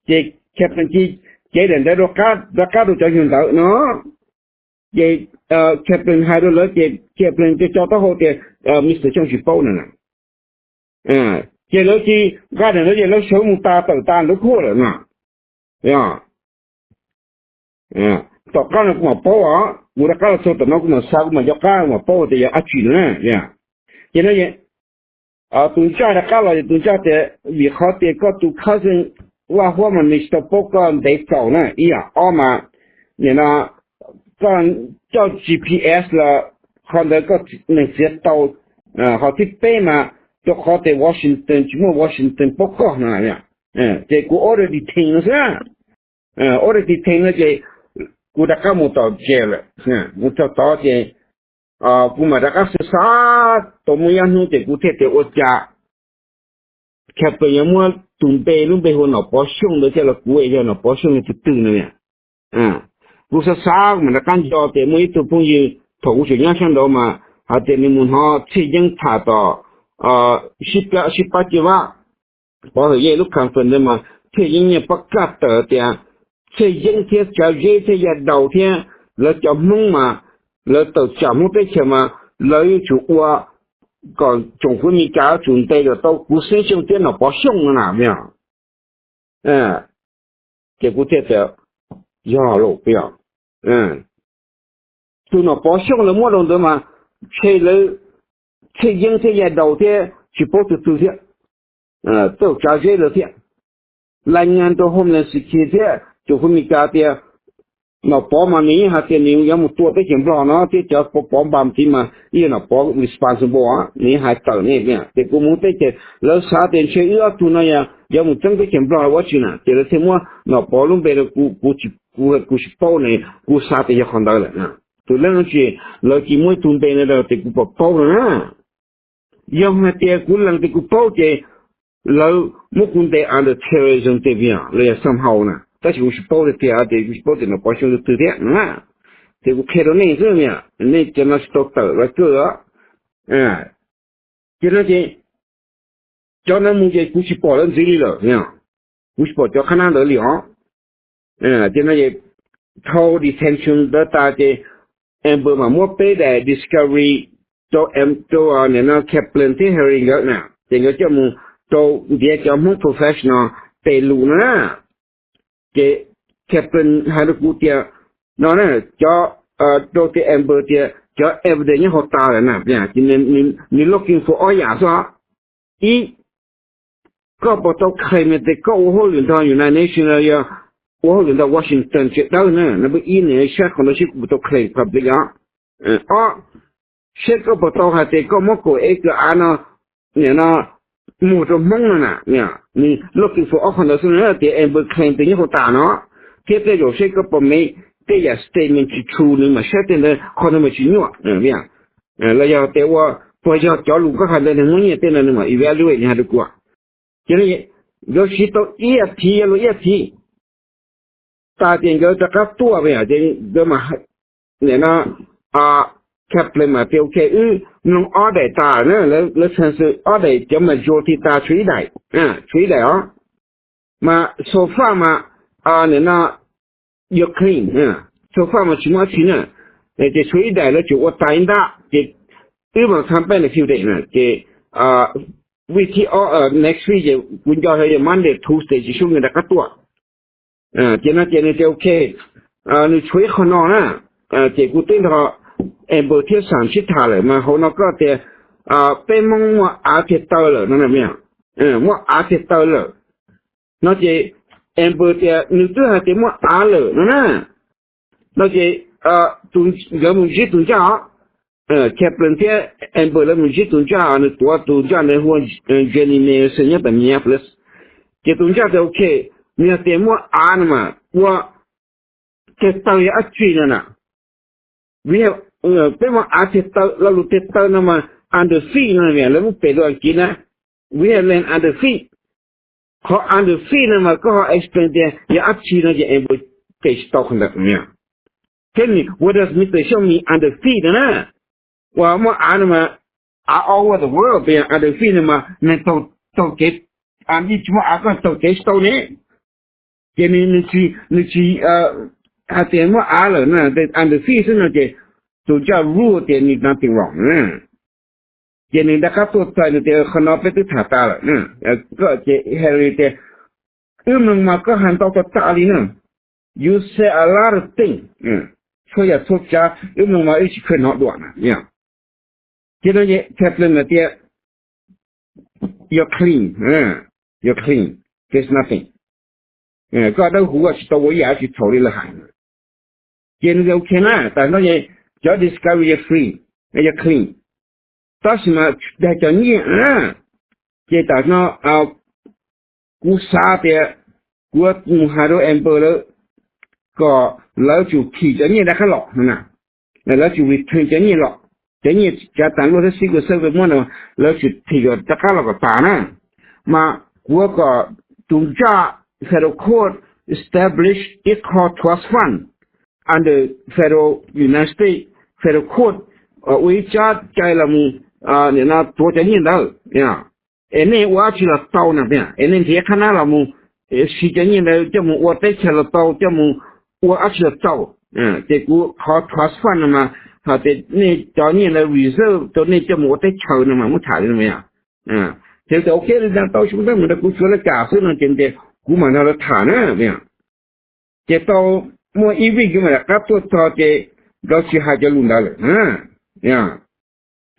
Ces Kaplan cia li cev daim ntawv rov qab rau cov yug ntawd no. Ces Kaplan hais rau lawv ces Kaplan cia li tso taub hau tias Mister Xyooj tsis paub no na. Ces lawv cia li nqa daim ntawv ces lawv sawv mus tas tawm tas ntawd kuj lawm no. Tom qab no kuv mam paub os, kuv rov qab los txog tom no kuv mam xav kuv mam nco qab kuv mam paub tias yog dab tsi no na. Ces no tus ntsaj rov qab los ces tus ntsaj tias vim qhov tias koj tus cousin Vaj Huab mas nws tsis tau paub koj ntev txaus na ib yam, ob mas nim no koj coj G P S los qhov ntawd koj neeg txiav tau. Qhov thib peb mas rau qhov tias Washington tsis muaj Washington paub koj no. Ces kuv order detain no xwb. Order detain no ces kuv rov qab mus tom jail lawm. Mus txog tod ces kuv mam rov qab xav xav tau muaj ib hnub ces kuv thiaj tias ua cas Kaplan yuav muab tus npe, lub npe hu Nom Pov Xyooj ntawd thiab los kuv yog Nom Pov Xyooj yog tus twg no. Kuv xav xav kuv mam rov qab nco tias muaj ib tug phooj ywg thaum kuv tseem nyob sab nraud mas hais tias nws mus hnov Txhiaj Yeeb tham tom sib pab ciaj vab, Pov Hawm Yej lub conference ntawd mas Txhiaj Yeeb nyiaj pob kaj tawm tias Txhiaj Yeeb thiab Tsav Zeb thiab Yaj Daus thiab lawv cov Hmoob mas lawv tawm tsam Hmoob teb chaws mas lawv yuav tsum ua kom tsoom fwv Amelikas yuav tsum ntes kom tau kuv Xeeb Xyooj thiab Nom Pov Xyooj no na. Ces kuv thiaj tias yog los peb os, tus Nom Pov Xyooj lawv muab rau ntawd mas ntshe lawv Txhiaj Yeeb thiab Yaj Daus thiab tsis paub tus twg thiab, tej Tsav Zeb lawv thiab, laj nyaj rau Homeland Security thiab tsoom fwv Amelikas tias Nom Pov mas nws yeej hais tias nws yuav mus tua teb chaws Nplog no thiab cov Pov Npas tiv mas ib yam Nom Pov responsible, nws yeej hais tawm ne. Ces kuv mus teb chaws lawv xav tias ntshe wb ob tug no yog yuav mus txeeb teb chaws Nplog los ua tsi na, ces lawv thiaj muab Nom Pov lub npe rau kuv, kuv tsis paub ne, kuv xav tias yog qhov ntawd lawm. Tus leej tsis, lawv cia muab ib tug npe no rau tias kuv puas paub no na. Yog hais tias kuv lees tias kuv paub ces lawv muab kuv ntes under terrorism tiag vim los yog somehow na, tab sis kuv tsis paub tiag tiag, kuv tsis paub tias Nom Pov Xyooj tus twg thiab na. Ces kuv qhia rau nej xwb, nej cov no tsis tau tawm lawv kawj os. Ces no ces cov no mus ces kuv tsis pom lawv ntxiv li lawm, kuv tsis pom cov qhab nab ntawd li os. Ces no ces thau detention ntawd tas ces Amber mas muab peb daim discovery rau, rau nim no Kaplan thiab Harry nkawd na, ces nkawd coj mus rau ntiav cov Hmoob professional tes lus no na. Ces Kaplan hais rau kuv tias no na, cov, rau tias Amber tias cov evidence nyob hauv tas lawm na, ces nws looking for ob yam xwb. Ib, koj puas tau claim tias koj ua hauj lwm nrog United Nations los yog ua hauj lwm nrog Washington tsev dawb na, no peb ib nws saib qhov ntawd seb kuv puas tau claim public os. Ob, seb koj puas tau hais tias koj muab kaum acre av no, nim no muag rau Hmoob no na, nws looking for ob qho ntawd xwb na, tias Amber claim tias nyob hauv tas no, thiab tej zaum seb koj puas meem tej yam statement tsis true nws mam saib tej ntawd qhov ntawd mas tsis nyuaj. Los yog tias ua puas yog cov lus koj hais ntawd nws muab nyiaj tej ntawd nws mam evaluate nws hais rau kuv. Ces nkawd siv tau ib as thiv, yog luag ib as thiv tas ces nkawd rov qab tuaj, ces nkawd mas, nim no Kaplan mas tias ok, wb mloog ob daim tas na, lawv txheej xwb ob daim cov majority tas tshuav ib daim, tshuav ib daim os. Mas so far mas, nim no you're clean, so far mas tsis muaj dab tsi na, ces tshuav ib daim lawv tseem ua tas ib ntab ces wb mam tham peb ntawm few days na, ces week thib ob, next week ces kuv nco yog Monday Tuesday ces sub nkawd rov qab tuaj. Ces no ces nws tias ok, nws tshuav ib qho no na, ces kuv twb nrog Amber thiab Sam sib tham lawm mas hauv no koj tias peb Hmoob muaj av thiab taw lawm no, muaj av thiab taw lawm no ces Amber tias nws twb hais tias muaj av lawm no na. No ces nkawd mus ntsib tus ntsaj os, Kaplan thiab Amber lawv mus ntsib tus ntsaj, nws tuav tus ntsaj ntawd hu ua Jenny Nelson nyob tom Minneapolis. Ces tus ntsaj tias ok, nws hais tias muaj av no mas ua thiab taw yog dab tsi no na. Peb muaj av thiab taw, lo lus thiab taw no mas under feet no, lawv muab pem lus Askiv na, we have land under feet. Qhov under feet no mas koj ho explain tias yog dab tsi no ces Amber teb tsis tau qhov ntawd. Thiab nws what does Mister Xyooj mean under feet no na? Uas muaj av no mas av all over the world, pes yog under feet no mas neeg taug kev, yeej tsis muaj av koj taug kev tsis tau ne. Ces nws tsis hais tias muaj av lawm na, under feet xwb no ces tus ntsaj rule tias nws nothing wrong. Ces nws rov qab tuaj txais nws tias qhov no peb twb tham tas lawm. Koj ces Harry tias wb mloog mas koj hais ntau tag tas li na. You say a lot of things, txhua yam txhua tsav wb mloog mas wb tsis kheev hnov dua na. Ces no Kaplan hais tias you're clean, you're clean, there's nothing. Koj dawb huv, tsis tau ua ib yam tsis txhaum li lawv hais. Ces nws tias ok na, tam no cov Discovery yog free, yog clean. Tab sis mas dag cov nyiaj na, ces tam no kuv xav tias kuv mus hais rau Amber lawv kom lawv tsum thim cov nyiaj rov qab los no na, lawv tsum return cov nyiaj los, cov nyiaj tsav tas luaj thiab Secret Service muab no, lawv tsum thim kom rov qab los kom tas na. Mas kuv kom tus ntsaj federal court establish ib qho trust fund under federal, United States federal court, ua ib tsab cai los mus, nim no tuav cov nyiaj ntawd. Es nej ua dab tsi los tau na, es nej nrhiav qhab nab los mus siv cov nyiaj ntawd coj mus ua teb chaws los tau, coj mus ua dab tsi los tau. Ces kuv qhov trust fund no mas hais tias nej cov nyiaj ntawd reserve rau nej coj mus ua teb chaws no mas muab tham li no. Ces tias ok li ntawd tau, xyoo ntawd mus rau kuv tsuav lawv kam xwb no ces tias kuv mam nrog lawv tham na. Ces tau muaj ib vij nkawd mam rov qab tuaj txog ces nkawd tsis hais cov lus ntawd lawm.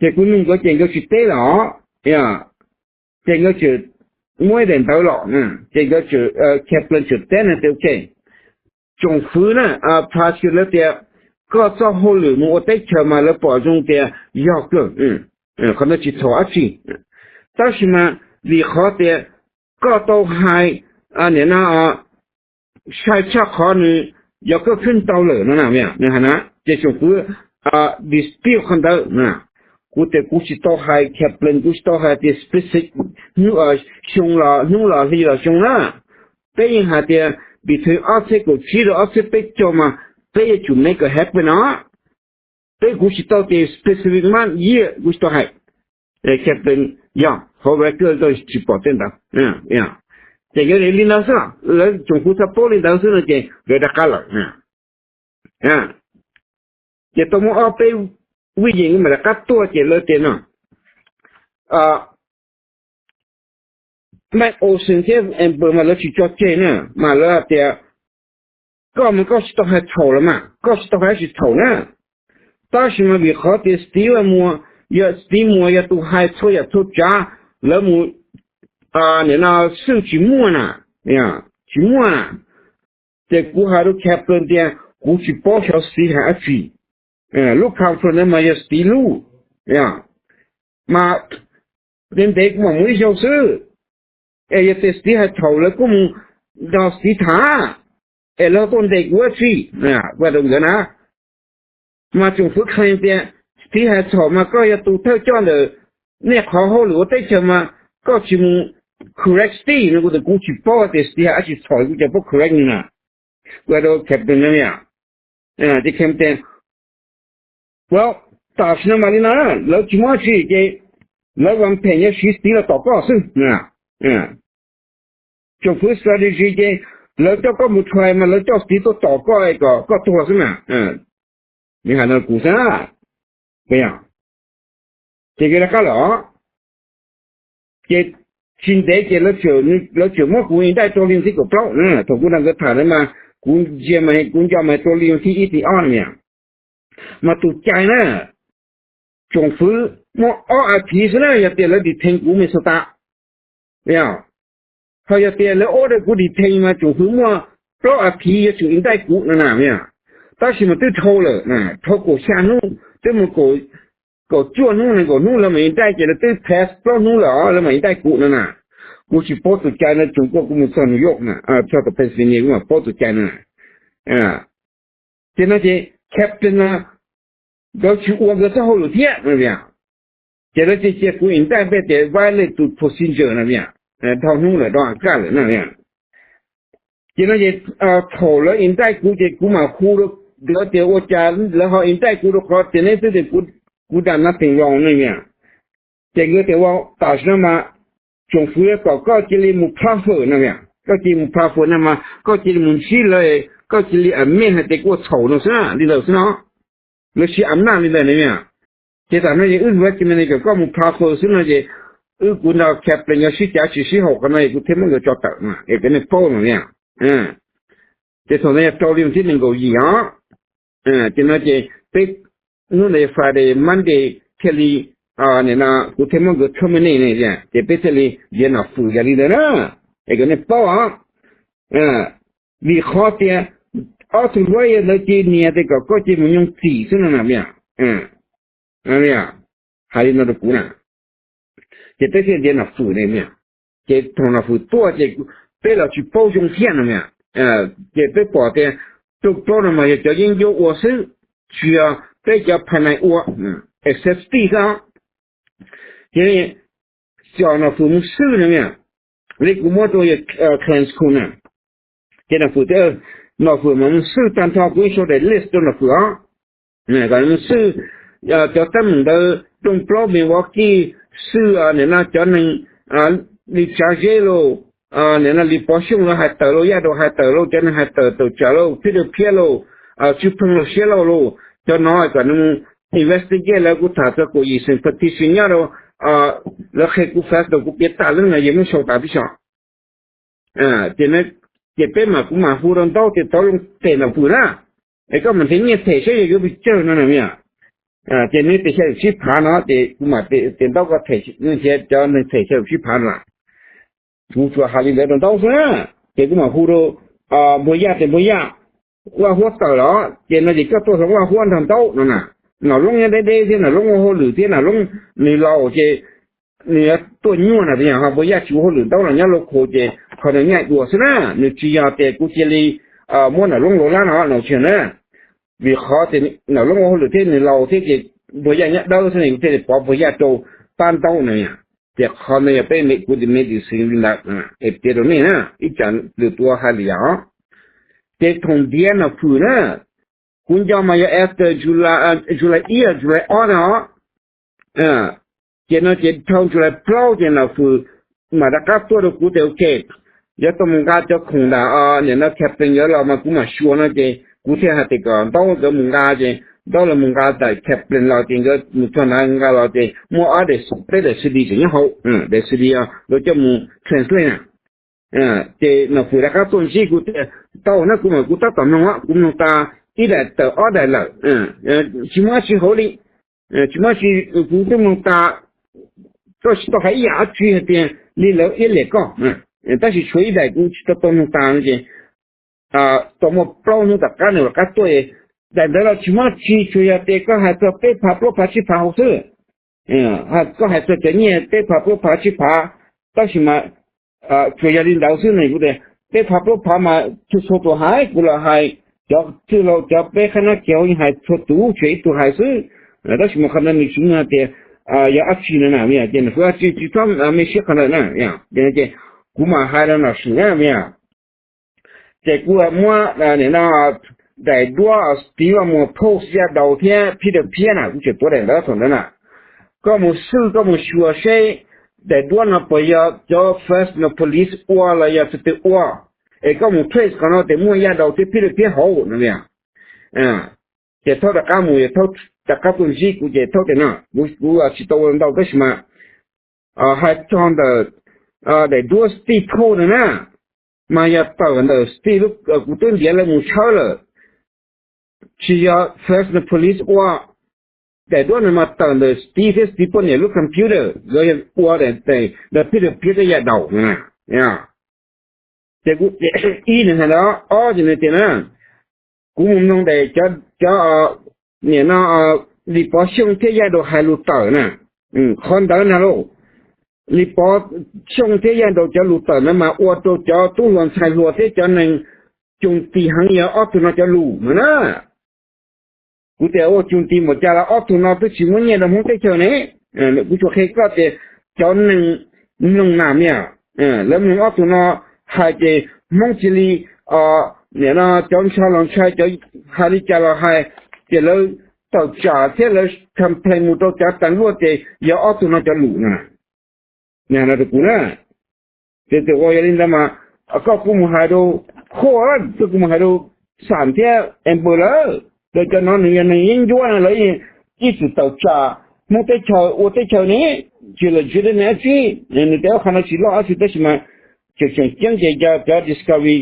Ces kuv nug nkawd ces nkawd tsis teb lawm os. Ces nkawd tseem muab ib daim ntawv los, ces nkawd tseem, Kaplan tseem teb no tias ok, tsoom fwv na, prosecutor lawv tias koj txoj hauj lwm mus ua teb chaws mas lawv pom zoo tias yog kawg, qhov ntawd tsis txhaum dab tsi. Tab sis mas vim qhov tias koj tau hais, nim no sai tshaj qhov nws yog koj khwb ntau lawm no na, nws hais na. Ces tsoom fwv dispute qhov ntawd. Kuv tias kuv tsis tau hais, Kaplan, kuv tsis tau hais tias specific xyoo los hnub los hli los xyoo na. Peb yeej hais tias between ob txhiab kaum tsib rau ob txhiab peb caug mas peb yuav tsum make it happen no. Peb kuv tsis tau tias specific month, year, kuv tsis tau hais. Kaplan, yog hauv record tsis pom tej ntawd. Ces nkawd li ntawd xwb, lawv tsoom fwv txhaj paub li ntawd xwb no ces nkawd rov qab lawm. Ces tau muaj ob peb vij yim mam rov qab tuaj ces lawv tias no, Mike Olson thiab Amber mas lawv tsis tso tseg na, mas lawv hais tias koj mas koj tsis tau hais txhaum los mas, koj tsis tau hais dab tsi txhaum na. Tab sis mas vim qhov tias Steve Muas, yog Steve Muas yog tus hais txhua yam txhua tsav, lawv mus, nim no xwb tsis muaj na, tsis muaj na. Ces kuv hais rau Kaplan tias kuv tsis paub xyov Steve hais dab tsi. Lub conference ntawd mas yog Steve lub, mas ntev ntev kuv mam mus ib zaug xwb. Es yog tias Steve hais txhaum lawv kuj mus nrog Steve tham, es lawv tuaj ntes kuv dab tsi, kuv hais rau nkawd na. Mas tsoom fwv claim tias Steve hais txhaum mas koj yog tus thawj coj ntawm nej qhov hauj lwm ua teb chaws mas koj tsis mus correct Steve no, kuv tias kuv tsis paub tias Steve hais dab tsi txhaum, kuv tsis paub correct nws na. Kuv hais rau Kaplan na, ces Kaplan tias, well, tam sim no mam li no, lawv tsis muaj dab tsi ces lawv vam phem yuav siv Steve los tom koj xwb. Tsoom fwv strategy ces lawv coj koj mus try mas lawv coj Steve tuaj tom koj kom koj tuag xwb na. Nws hais no kuv xwb, ces nkawd rov qab lawm os. Ces tsis ntev ces lawv tseem muab kuv indict rau li thib kaum plaub na. Thaum kuv nrog nkawd tham ntawd mas kuv ntsia mas kuv nco mas rau li thib ib thib ob na mas tus cai na, tsoom fwv muaj ob a thiv xwb na yog tias lawv detain kuv Minnesota. Ho yog tias lawv order kuv detain mas tsoom fwv muaj plaub a thiv yuav tsum indict kuv no na. Tab sis mas twb dhau lawm, dhau kaum xya hnub, twb mus kaum cuaj hnub nees nkaum hnub lawv mam indict ces lawv twb pass plaub hnub lawm os lawv mam indict kuv no na. Kuv tsis paub tus cai no tsoom kuj kuv mus txog New York na, txog tom Pennsylvania kuv mam paub tus cai no. Ces no ces captain no nkawd tsis ua nkawd txoj hauj lwm thiab no. Ces lawv cia cia kuv indict peb tias violate tus procedure no, dhau hnub lawm do kaj lawm na. Ces no ces thaum lawv indict kuv ces kuv mam hu rau nkawd tias ua cas lawv ho indict kuv rau qhov tias neb twb tias kuv dam na teem los ne. Ces nkawd tias ua tam sim no mas tsoom fwv kom koj cia li mus proffer no, koj cia li mus proffer no mas koj cia li mus ntsib lawv, koj cia li admit hais tias kuv ua txhaum no xwb li ntawd xwb no. Lawv siv am naj li ntawd ne. Ces tam no es wb recommend kom koj mus proffer xwb no ces wb kuv nrog captain yuav sib cav tsis sib haum qhov no es kuv thiaj muab nkawd tso tawm no es kom nej paub no. Ces thaum ntawd yog rau li thib nees nkaum yim os. Ces no ces peb hnub ntawd Friday Monday thiaj li, kuv thiaj muab nkawd terminate ne, ces peb thiaj li ntiav Nom Fwm yog li ntawd na, es kom nej paub os. Vim qhov tias ob tug lawyer ntawd cia li nias tias kom koj cia li mus nyoog txim xwb no na. Hais li no rau kuv na. Ces peb thiaj ntiav Nom Fwm ne. Ces thaum Nom Fwm tuaj ces peb los tsis paub zoo thiab no. Ces peb pom tias rooj plaub no mas yog cov yeeb ncuab ua xwb, tsis yog peb cov phas nais ua, except Steve xwb. Ces coj Nom Fwm mus xwb no, li kuv muab rau Clarence Coon na. Ces Nom Fwm, Nom Fwm mas mus xwb tag nrho, kuv yeej sau daim list rau Nom Fwm os. Kom mus xwb cov teeb meem ntawd, rooj plaub Milwaukee, xwb nim no cov neeg li Tsav Zeb lauj, nim no li Pov Xyooj lawv hais tawm lauj, Yaj Daus hais tawm lauj, cov neeg hais tawm tawm tsam lauj, Peter Phiab lauj, Tswv Pheej lauj, Siab Lauj lauj, cov no kom nws mus investigate lawv. Kuv tham txog kaum yim xeem petition nyob rau, lawv qhia kuv fast rau kuv piav tas lawm no yeej muab sau tas tib so. Ces peb mas kuv mam hu rau Ntaub tias tov zoo them Nom Fwm na, es koj mam them nyiaj them saib yog yuav pes tsawg no na. Ces nws tias xya caum tsib phav no ces kuv mam tias Ntaub koj them, nws tias cov neeg them xya caum tsib phav no. Kuv tsuas hais li ntawd rau Ntaub xwb na. Ces kuv mam hu rau Npuag Yaj tias Npuag Yaj, Vaj Huab tawm los ces no ces koj tuaj hloov Vaj Huab nrog Ntaub no na. Nom Loob nyob deb deb thiab, Nom Loob ua hauj lwm thiab, Nom Loob nws laus ces nws yuav tuaj nyuaj na, tias yog ho Npuag Yaj tsis ua hauj lwm, Ntaub los nyob local ces qhov nws nyaj dua xwb na. Nws tsis yog tias kuv cia li muab Nom Loob laus lab no no tsis na. Vim qhov tias Nom Loob ua hauj lwm thiab nws laus thiab ces Npuag Yaj nyob dawb xwb ne, kuv thiaj li pov Npuag Yaj rau pab Ntaub na. Ces qhov ntawd yog peb, kuv tias medicine li ntawd es piav rau nej na, ib tsam lwm tus hais li yam os. Ces thaum ntiav Nom Fwm na, kuv nco mas yog after July, July ib, July ob na os. Ces no ces dhau July plaub ces Nom Fwm mam rov qab tuaj rau kuv tias ok, yuav tau mus nqa cov khoom ntawm nim no Kaplan nkawd los mas kuv mam xyuas no ces kuv thiaj hais tias kom Ntaub nkawd mus nqa ces Ntaub lawv mus nqa ntawm Kaplan los ces nkawd mus txog ntawd nqa los ces muaj ob daim, peb daim C D tseem nyob hauv, daim C D lawv coj mus translate na. Ces Nom Fwm rov qab tuaj ntsib kuv tias tau na, kuv mas kuv tab tom mloog, kuv mloog tas ib daim tawm ob daim lawm, tsis muaj dab tsi hauv li, tsis muaj dab tsi, kuv twb mloog tas, koj tsis tau hais ib yam dab tsi hais tias li lawv iab liam koj, tab sis tshuav ib daim kuv tsis tau tau mloog tas no ces tau muaj plaub hnub tom qab nws rov qab tuaj, daim ntawd los tsis muaj dab tsi, tsuas yog tias koj hais txog peb phav plaub phav tsib phav hauv xwb. Koj hais txog cov nyiaj peb phav plaub phav tsib phav, tab sis mas tsuas yog li ntawd xwb ne. Kuv tias peb phav plaub phav mas txhua txhua tus hais, kuv los hais, cov txwj laug cov peb qhab nab kiv hauv yeej hais txhua tus, tsuas ib tug hais xwb. Tab sis mas qhov ntawd nws tsis muaj tias yog dab tsi no na, ces nws kuj dab tsi tsis txhob me siab qhov ntawd na. Ces kuv mam hais rau Nom Fwm na, ces kuv muab nim no daim duab Steve Muas post Yaj Daus thiab Peter Phiab na, kuv tseem tuav daim ntawd thaum ntawd na. Koj mus xwb koj mus xyuas seb daim duab no puas yog cov first no police ua los yog tus twg ua, es koj mus trace qhov no tias muaj Yaj Daus thiab Peter Phiab hauv no. Ces Thaub rov qab mus, Thaub rov qab tuaj ntsib kuv ces Thaub tias no, kuv tsis tau ua ntau tab sis mas hais txog ntawm daim duab Steve Post na, mas yog tawm ntawm Steve, kuv twb ntiav lawv mus tshawb lawm, tsis yog Fresno Police ua. Daim duab no mas tawm ntawm Steve thiab Steve poj niam lub computer, lawv yog ua daim, daim phi daim piav tej yam daum na. Ces kuv, ib nws hais ntawd, ob ces nws tias na, kuv mus mloog daim cov, cov, nim no, Lis Pov Xyooj thiab Yaij Daus hais lus tawm na, qhov ntawd na lauj, Lis Pov Xyooj thiab Yaij Daus cov lus tawm ntawd mas ua rau cov tub hluas ntxhais hluas thiab cov neeg cus tis heev yog ob tug no cov lus no na. Kuv tias ua cus tis npaum cas los ob tug no twb tsis muab nyiaj rau Hmoob teb chaws ne. Kuv tsuas qhia koj tias cov neeg mloog na mias, lawv mloog ob tug no hais ces Hmoob cia li, nim no cov ntshaw los ntshai, cov hais li cas los hais, ces lawv tawm tsam thiab lawv complain mus rau cov tas luaj ces yog ob tug no cov lus no. Nws hais no rau kuv na. Ces tias ua yog li ntawd mas koj kuj mus hais rau, koj kuj mus hais rau Xam thiab Amber lawm, rau cov no nws yog neeg yeeb ncuab no lawv ib txwm tawm tsam Hmoob teb chaws ua teb chaws ne, tsis legitimate dab tsi. Nws tias qhov no tsis loj dab tsi tab sis mas tseem tseem ceeb ces cov Discovery,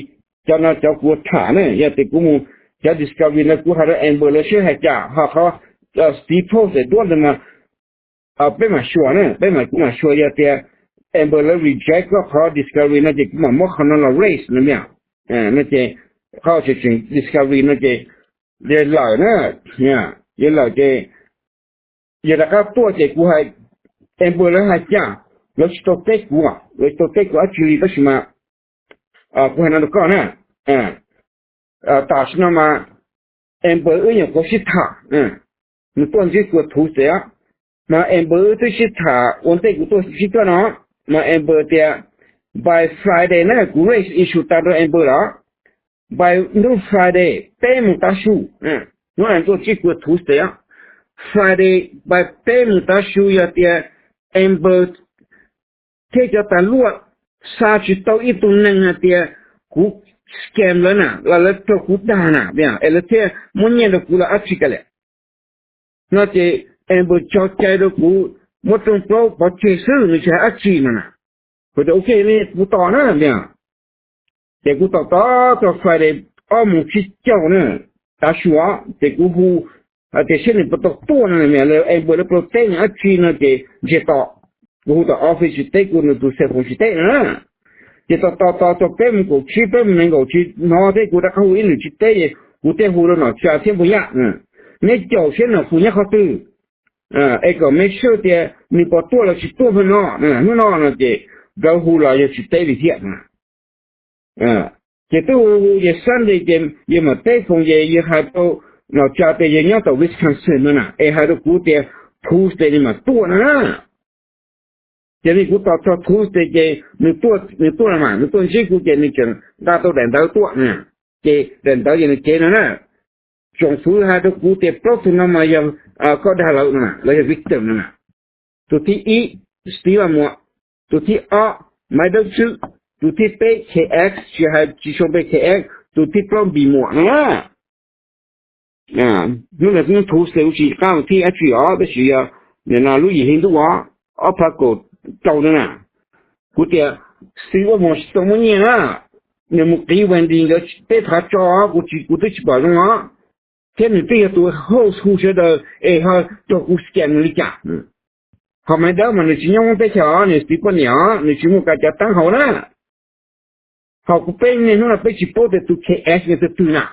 cov no cov kuv tham na, yog tias kuv mus, cov Discovery no kuv hais rau Amber lawv seb hais cas, ho qhov Steve Post daim duab ntawd mas peb mam xyuas na, peb mam, kuv mam xyuas yog tias Amber lawv reject koj qhov Discovery no ces kuv mam muab qhov no los raise no mias. No ces qhov tseem tseem Discovery no ces yog lawm na, yog lawm ces yog rov qab tuaj ces kuv hais, Amber lawv hais cas, lawv tsis tau teb kuv, lawv tsis tau teb kuv dab tsi li tab sis mas kuv hais no rau koj na, tam sim no mas Amber wb nyuam qhuav sib tham, nws tuaj ntsib kuv Tuesday, mas Amber wb twb sib tham ua ntej kuv tuaj ntsib koj no, mas Amber tias by Friday na, kuv raise issue tas rau Amber lawm, by hnub Friday peb moos tav su, hnub no tuaj ntsib kuv Tuesday, Friday by peb moos tav su yog tias Amber thiab cov tas luaj xa tsis tau ib tug neeg hais tias kuv scam lawv na los lawv raug kuv dag na, es lawv thiaj muab nyiaj rau kuv los dab tsi kav liam. No ces Amber tso cai rau kuv muab rooj plaub pov tseg xwb, nws tsis hais dab tsi no na. Kuv tias ok, kuv tos na. Ces kuv tos tos txog Friday ob moos tsib caug na, tav su ces kuv hu hais tias seb nws puas tau tuaj no, Amber lawv protest nws dab tsi no ces ntsiag to. Kuv hu tom office tsis teb, kuv nws tus cell phone tsis teb na. Ces tos tos tos txog peb moos kaum tsib, peb moos nees nkaum tsis hnov thiab, kuv rov qab hu ib lwm tsis teb, kuv thiaj hu rau Nom Tsa thiab Npug Yaj, neb caum seb Nom Fwm nyob qhov twg, es kom make sure tias nws puas tuaj los tsis tuaj hnub no, hnub no no ces nkawd hu los yawg tsis teb li thiab. Ces twb hu hu ces Sunday ces yawg mam teb phone ces yawg hais rau Nom Tsa tias yawg nyob tom Wisconsin no na, es hais rau kuv tias Tuesday nws mam tuaj no na. Ces kuv tos txog Tuesday ces nws tuaj, nws tuaj los mas nws tuaj ntsib kuv ces nws tseem nqa tau daim ntawv tuaj na. Ces daim ntawv ces nws cev no na, tsoom fwv hais rau kuv tias plaub tug no mas yog koj dag lawv no, lawv yog victim no na. Tus thib ib, Steve Vaj Muas, tus thib ob, Maiv Dawb Tswb, tus thib peb K X, tsis hais tsis sau npe K X, tus thib plaub Npis Muas no. Hnub ntawd hnub Tuesday kuv tsis qab mus thij dab tsi os, tab sis yog nim no lub yim hli ntuj os, ob phav kaum rau no na. Kuv tias Steve Vaj Muas tsis tau muab nyiaj na, nws mus qiv Wendy nkawd peb phav tso, kuv tsis, kuv twb tsis pom zoo os. Thiab nws twb yog tus host hu sawv daws es ho raug kuv scam nws li cas. Ho Maiv Dawb mas nws tsis nyob Hmoob teb chaws os, nws txiv poj niam os, nws tsis muaj kav cav teeb hauv na. Ho kuv peb niaj hnub no peb tsis paub tias tus K S nws tus twg na.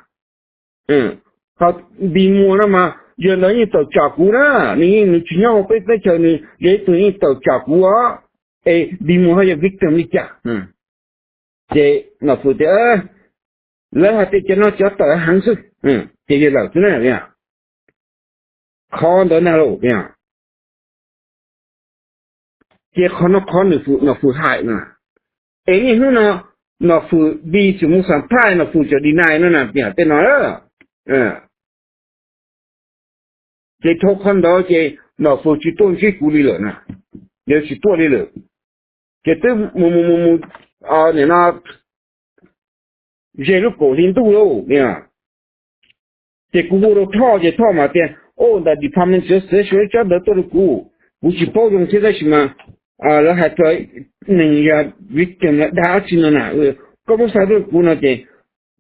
Ho Npis Muas no mas yog ntawd yeej tawm tsam kuv na, nws yeej, nws tsis nyob hauv peb teb chaws, nws yog ib tug yeej tawm tsam kuv os. Es Npis Muas ho yog victim li cas? Ces Nom Fwm tias lawv hais tias cov no cov tawm heev xwb, ces yog lawm xwb na. Qhov ntawd na lauj, ces qhov no qhov Nom Fwm hais na. Es niaj hnub no Nom Fwm bi tseem mus xam phaj, Nom Fwm tseem deny no na, tej no. Ces dhau qhov ntawd ces Nom Fwm tsis tuaj ntsib kuv li lawm na, yog tsis tuaj li lawm. Ces twb mus mus mus mus, nim no ze lub kaum hli ntuj lauj. Ces kuv hu rau Thoj ces Thoj mas tias, o, ntawm department txiav xev suav tsab ntawv tuaj rau kuv, kuv tsis paub zoo thiab tab sis mas lawv hais txog neeg yog victim dag dab tsi no na, koj muab xa tuaj rau kuv no ces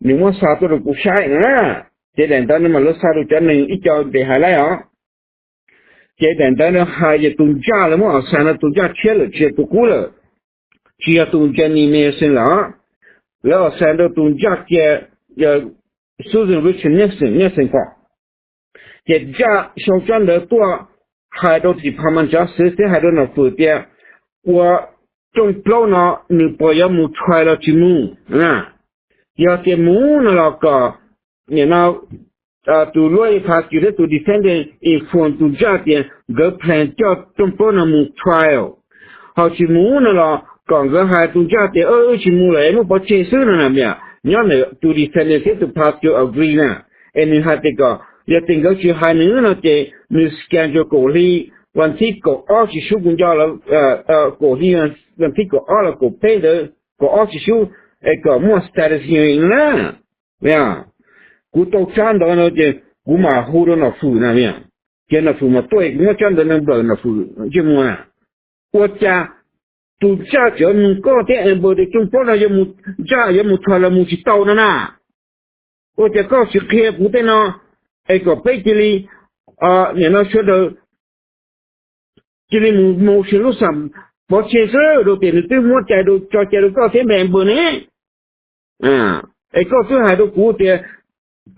nws muab xa tuaj rau kuv saib no na. Ces daim ntawv no mas lawv xa rau cov neeg ib co npe hais laib os. Ces daim ntawv no hais tias tus ntsa lawv muab xa no tus ntsa tshiab lawm, tsis yog tus qub lawm, tsis yog tus Jenny Nelson lawm. Lawv xa rau tus ntsa cia, Susan Richard Nelson, Nelson ko. Ces ntsa sau tsab ntawv tuaj hais rau department cov xwv thiab hais rau Nom Fwm tias ua rooj plaub no nws puas yuav mus try los tsis mus. Yog tias mus no los kom nim no tus lawyer thiab tus defendant inform tus ntsa tias nkawd plan coj rooj plaub no mus trial. Ho tsis mus no los kom nkawd hais tus ntsa tias wb tsis mus lawm es muab pov tseg xwb no na. Nyob ntawm tus defendant thiab tus prosecutor agree na, es nws hais tias kom yog tias nkawd tsis hais nws no ces nws schedule kaum hli, vas thib kaum ob tsis sub kuv nco lawm, kaum hli, vas thib kaum ob los kaum peb ntawd, kaum ob tsis sub, es kom muaj status hearing na. Kuv tau tsab ntawv no ces kuv mam hu rau Nom Fwm na. Ces Nom Fwm mas tuaj, kuv muab tsab ntawv no nplawm Nom Fwm ntsej muag na. Ua cas tus ntsa tseem nug koj thiab Amber tias rooj plaub no yuav mus, ntsa yuav mus try los mus tsis tau no na? Ua cas koj tsis qhia kuv tej no es kom peb cia li, nim no sawv daws cia li mus motion lub xam pov tseg xwb rau tias nws twb muab cai rau, tso cai rau koj thiab npe Amber ne? Es koj twb hais rau kuv tias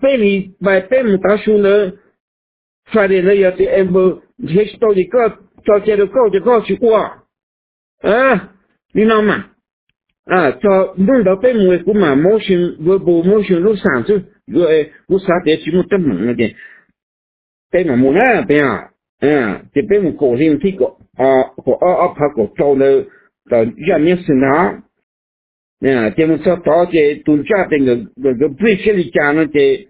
peb li pais peb mus tav su ntawd Friday ntawd yog tias Amber nrhiav tsis tau ces koj tso cai rau koj ces koj tsis ua li no mas. Txog hnub ntawd peb mus kuv mam motion, verbal motion lub xam xwb. Kuv xav tias tsis muaj teeb meem no ces peb mam mus na peb. Ces peb mus kaum hli thib kaum ob, ob phav kaum rau ntawd, tom zaj Nelson ntag. Ces mus txog tod ces tus ntsa tias nkawd brief siab li cas no ces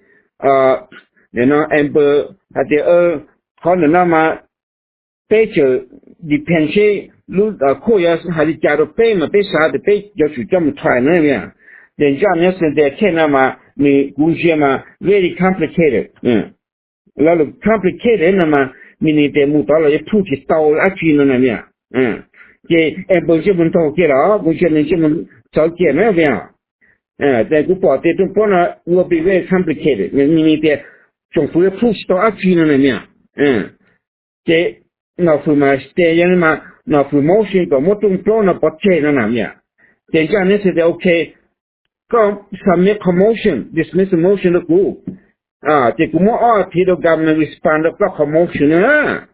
no Amber hais tias qhov ntawm no mas peb tseem depend seb lub court yuav hais li cas rau peb mas peb xav tias peb yuav tsum coj mus try na. Ces ntsa Nelson tias case no mas nws kuv ntsia mas very complicated. Lo lus complicated no mas meaning tias mus tod los yuav prove tsis tau dab tsi no na. Ces Amber ntsej muag ntaug kiag los kuv ntsia nws ntsej muag txawv kiag na. Ces kuv pom tias rooj plaub no will be very complicated, meaning tias tsoom fwv yuav prove tsis tau dab tsi no na. Ces Nom Fwm mas tias yog mas Nom Fwm motion kom muab rooj plaub no pov tseg no na. Ces ntsa Nelson tias ok, koj submit qhov motion, dismissal motion rau kuv, ces kuv muab ob thiv rau government respond rau koj qhov motion no na.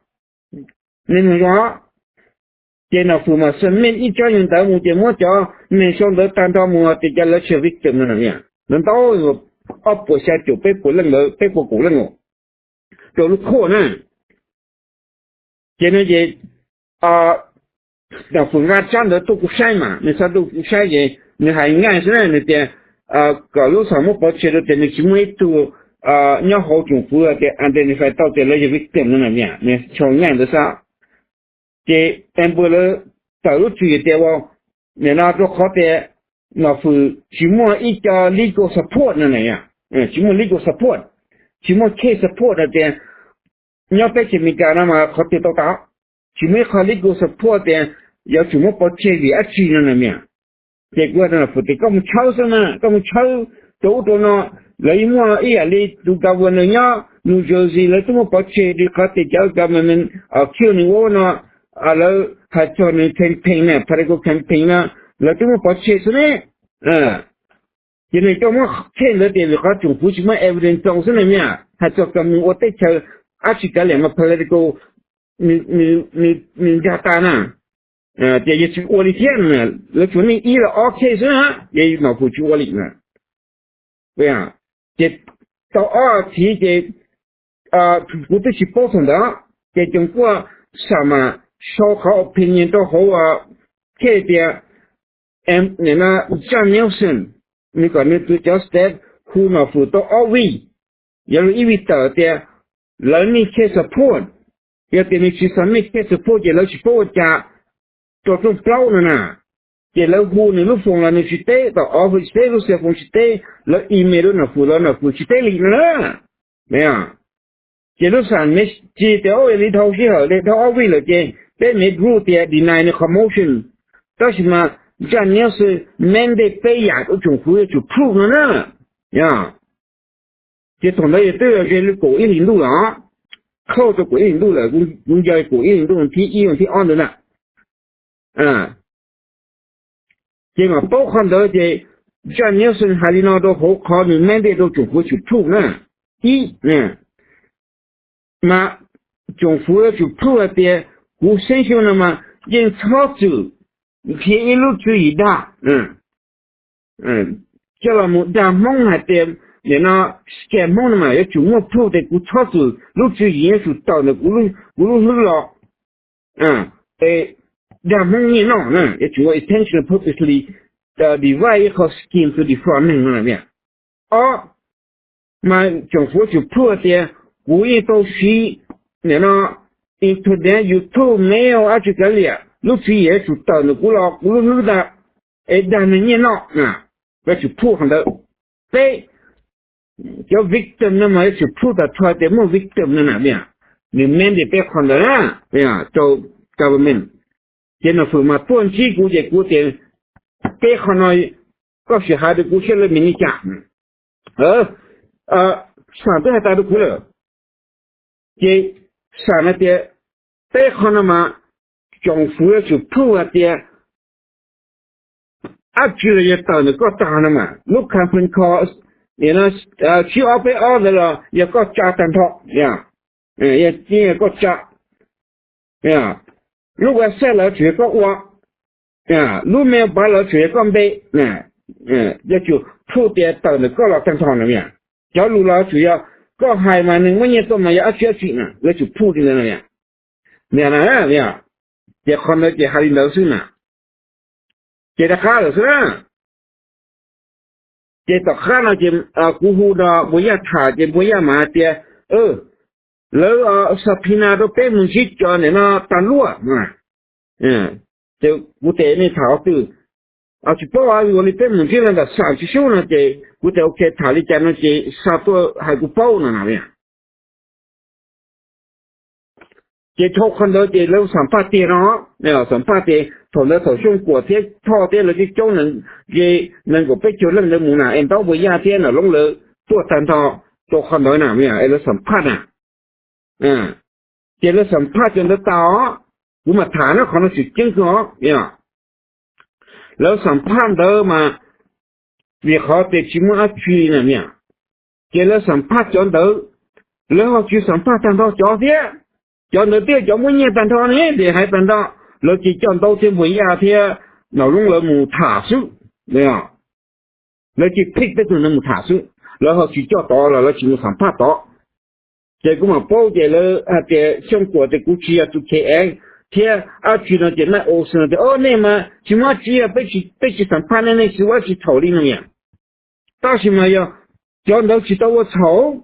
Nej mloog zoo. Ces Nom Fwm mas submit ib tsab ntawv mus ces muab cov neeg sau ntawv tag nrho mus tias cov lawv tsis yog victim no na. Lawv ntau, ob puas xya caum peb puas leej ntawd, peb puas kaum leej rau lub court na. Ces no ces Nom Fwm nqa tsab ntawv tuaj kuv saib mas, nws xa tuaj kuv saib ces nws hais nyaj xwb na, nws tias kom lub xam muab pov tseg rau tias nws tsis muaj ib tug nyob hauv tsoom fwv tias identify tau tias lawv yog victim no na. Nws sau nyaj ntawd xwb. Ces Amber lawv tawm lub tswv yim tias ua, nim no rau qhov tias Nom Fwm tsis muaj ib co legal support no na. Tsis muaj legal support, tsis muaj case support hais tias nyob teb chaws Amelikas no mas qhov twg tau tas, tsis muaj ib qho legal support tias yuav tsum muab pov tseg vim dab tsi no na. Ces kuv hais rau Nom Fwm tias koj mus tshawb xwb na, koj mus tshawb rau ub rau no, lawv yeej muaj ib yam li tus governor nyob New Jersey lawv twb muab pov tseg li qhov tias cov government accuse nws ua no, lawv hais txog nws campaign na, political campaign no, lawv twb muab pov tseg xwb ne. Ces nws coj muab case ntawd tias vim qhov tsoom fwv tsis muaj evidence zoo xwb na, hais txog koj mus ua teb chaws dab tsi kav liam mas political nws nkag tas na. Ces yog tsis ua li thiab, lawv tsuas nej ib los ob case xwb na, ces Nom Fwm tsis ua li na. Ces tau ob thiv ces kuv twb tsis paub thaum ntawd, ces Coom Kuaj Xam mas sau qhov opinion rau hauv case tias John Nelson, nws kom nws tus cov staff hu Nom Fwm tau ob vij, yuav luag ib vij tawm tias lawv need case support, yog tias nws tsis submit case support ces lawv tsis paub ua cas rau rooj plaub no na. Ces lawv hu nws lub phone los nws tsis teb, tom office tsis teb, lub cell phone tsis teb, lawv email rau Nom Fwm los Nom Fwm tsis teb li no na. Ces lub xam me tsis tias yog li dhau sij hawm li dhau ob vij lawm ces peb made rule tias deny nws qhov motion, tab sis mas Judge Nelson mandate peb yam rau tsoom fwv yuav tsum prove no na. Ces thaum ntawd yog twb yog ze li kaum ib hlis ntuj lawm, close rau kaum ib hlis ntuj lawm, kuv nco kaum ib hlis ntuj thib ib thib ob ntawd na. Ces mam paub qhov ntawd ces Judge Nelson hais li no rau hauv qhov nws mandate rau tsoom fwv tsum prove na. Ib, mas tsoom fwv tsum prove hais tias kuv xeeb xyoo no mas yeej txhob txwm nrhiav ib lub tswv yim dag coj los mus dag Hmoob hais tias nim no scam Hmoob no mas yuav tsum muaj prove tias kuv txhob txwm lub tswv yim yuav tsum tawm ntawm kuv lub hlwb los es dag Hmoob nyiaj noj na, yuav tsum ua intentional purposely devise ib qho scheme to defraud neeg no. Ob, mas tsoom fwv tsum prove tias kuv yeej tau siv nim no internet, YouTube, mail, dab tsi kav liam, lub tswv yim yuav tsum tawm ntawm kuv los kuv lub hlwb ntag, es dag neeg nyiaj noj na, yuav tsum prove qhov ntawd. Peb, cov victim no mas yuav tsum prove tas txhua tias muaj victim no na, nws mandate peb qhov ntawd na, rau government. Ces Nom Fwm mas tuaj ntsib kuv ces kuv tias peb qhov no koj sim hais rau kuv saib lawv mis li cas. Xam twb hais tas rau kuv lawm. Ces xam no tias peb qhov no mas tsoom fwv yuav tsum prove hais tias dab tsi los yog tawm ntawm koj tag no mas lub conference call tsib ob peb ob ntawd los yog koj tsa tag nrho, yog koj tsa. Lub website los tseem yog koj ua, lub mail pav los tseem yog koj npe, yuav tsum prove tias tawm ntawm koj los tag nrho no. Cov lus los tseem yog koj hais mas nws muab nyiaj tuaj mas yog dab tsi dab tsi na, lawv tsum prove li ntawd no. Niam na, ces qhov ntawd ces hais li ntawd xwb na, ces rov qab lawm xwb na. Ces tom qab no ces kuv hu rau Npuas Yaj tham ces Npuas Yaj mas hais tias lawv subpoena rau peb mus ntsib cov nim no tas luaj. Ces kuv tias nej tham qhov twg? Tsis paub, ua li peb mus ntsib leej ntawm xam tsis sub no ces kuv tias ok, tham li cas no ces xa tuaj hais kuv paub no na. Ces dhau qhov ntawd ces lawv xam phaj tiag no, xam phaj tias thaum ntawd thaum Xyooj Kuam thiab Thoj thiab lawv coob coob, ces nees nkaum peb caug leej ntawd mus na es ntaub Npuas Yaj thiab Nom Loob lawv tuaj tag nrho rau qhov ntawd na, es lawv xam phaj na. Ces lawv xam phaj cov ntawd tas os, kuv mam tham no, qhov no tseem ceeb kawg os. Lawv xam phaj ntawd mas vim qhov tias tsis muaj dab tsi na, ces lawv xam phaj cov ntawd, lawv ho tsis xam phaj tag nrho cov thiab. Cov ntawd twb yog cov muab nyiaj tag nrho ne, ces hais tag nrho, lawv ces coj ntaub thiab Npuas Yaj thiab Nom Loob lawv mus tham xwb. Lawv ces pick peb tug ntawd mus tham xwb, lawv ho tsis coj tod los lawv tsis mus xam phaj tod. Ces kuv mam paub ces lawv hais tias Xyooj Kuam tias kuv tsis yog tus K N thiab dab tsi no ces Mike Olson tias o nej mas tsis muaj dab tsi, peb tsis xam phaj nej, nej tsis ua dab tsi txhaum li no. Tab sis mas yog cov ntawd tsis tau ua txhaum,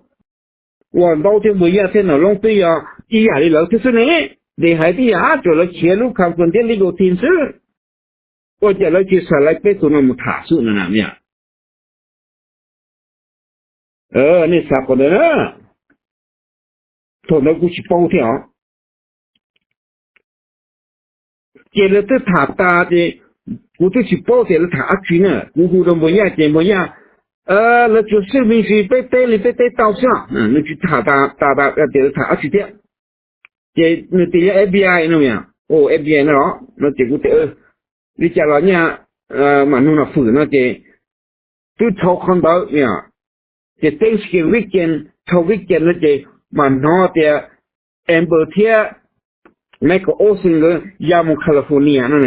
uas ntaub thiab Npuas Yaj thiab Nom Loob twb yog ib yam li lawv thiab xwb ne. Ces hais twb yam tsuas lawv khiav lub conference thiab legal team xwb, ua cas lawv tsis xa lawv peb tug no mus tham xwb no na. Nej xav qhov ntawd na, thaum ntawd kuv tsis paub thiab os. Ces lawv twb tham tas ces kuv twb tsis paub tias lawv tham dab tsi na. Kuv hu rau Npuas Yaj ces Npuas Yaj, lawv tsuas xwb me ntsis peb teb li peb teb tau xwb, nws tsis tham tas tias lawv tham dab tsi thiab. Ces nws tias yog F B I no, o F B I no los no ces kuv tias li cas los nyaj mam nug Nom Fwm no ces twb dhau qhov ntawd. Ces Thanksgiving weekend, dhau weekend no ces mam hnov tias Amber thiab Michael Olson nkawd ya mus California no,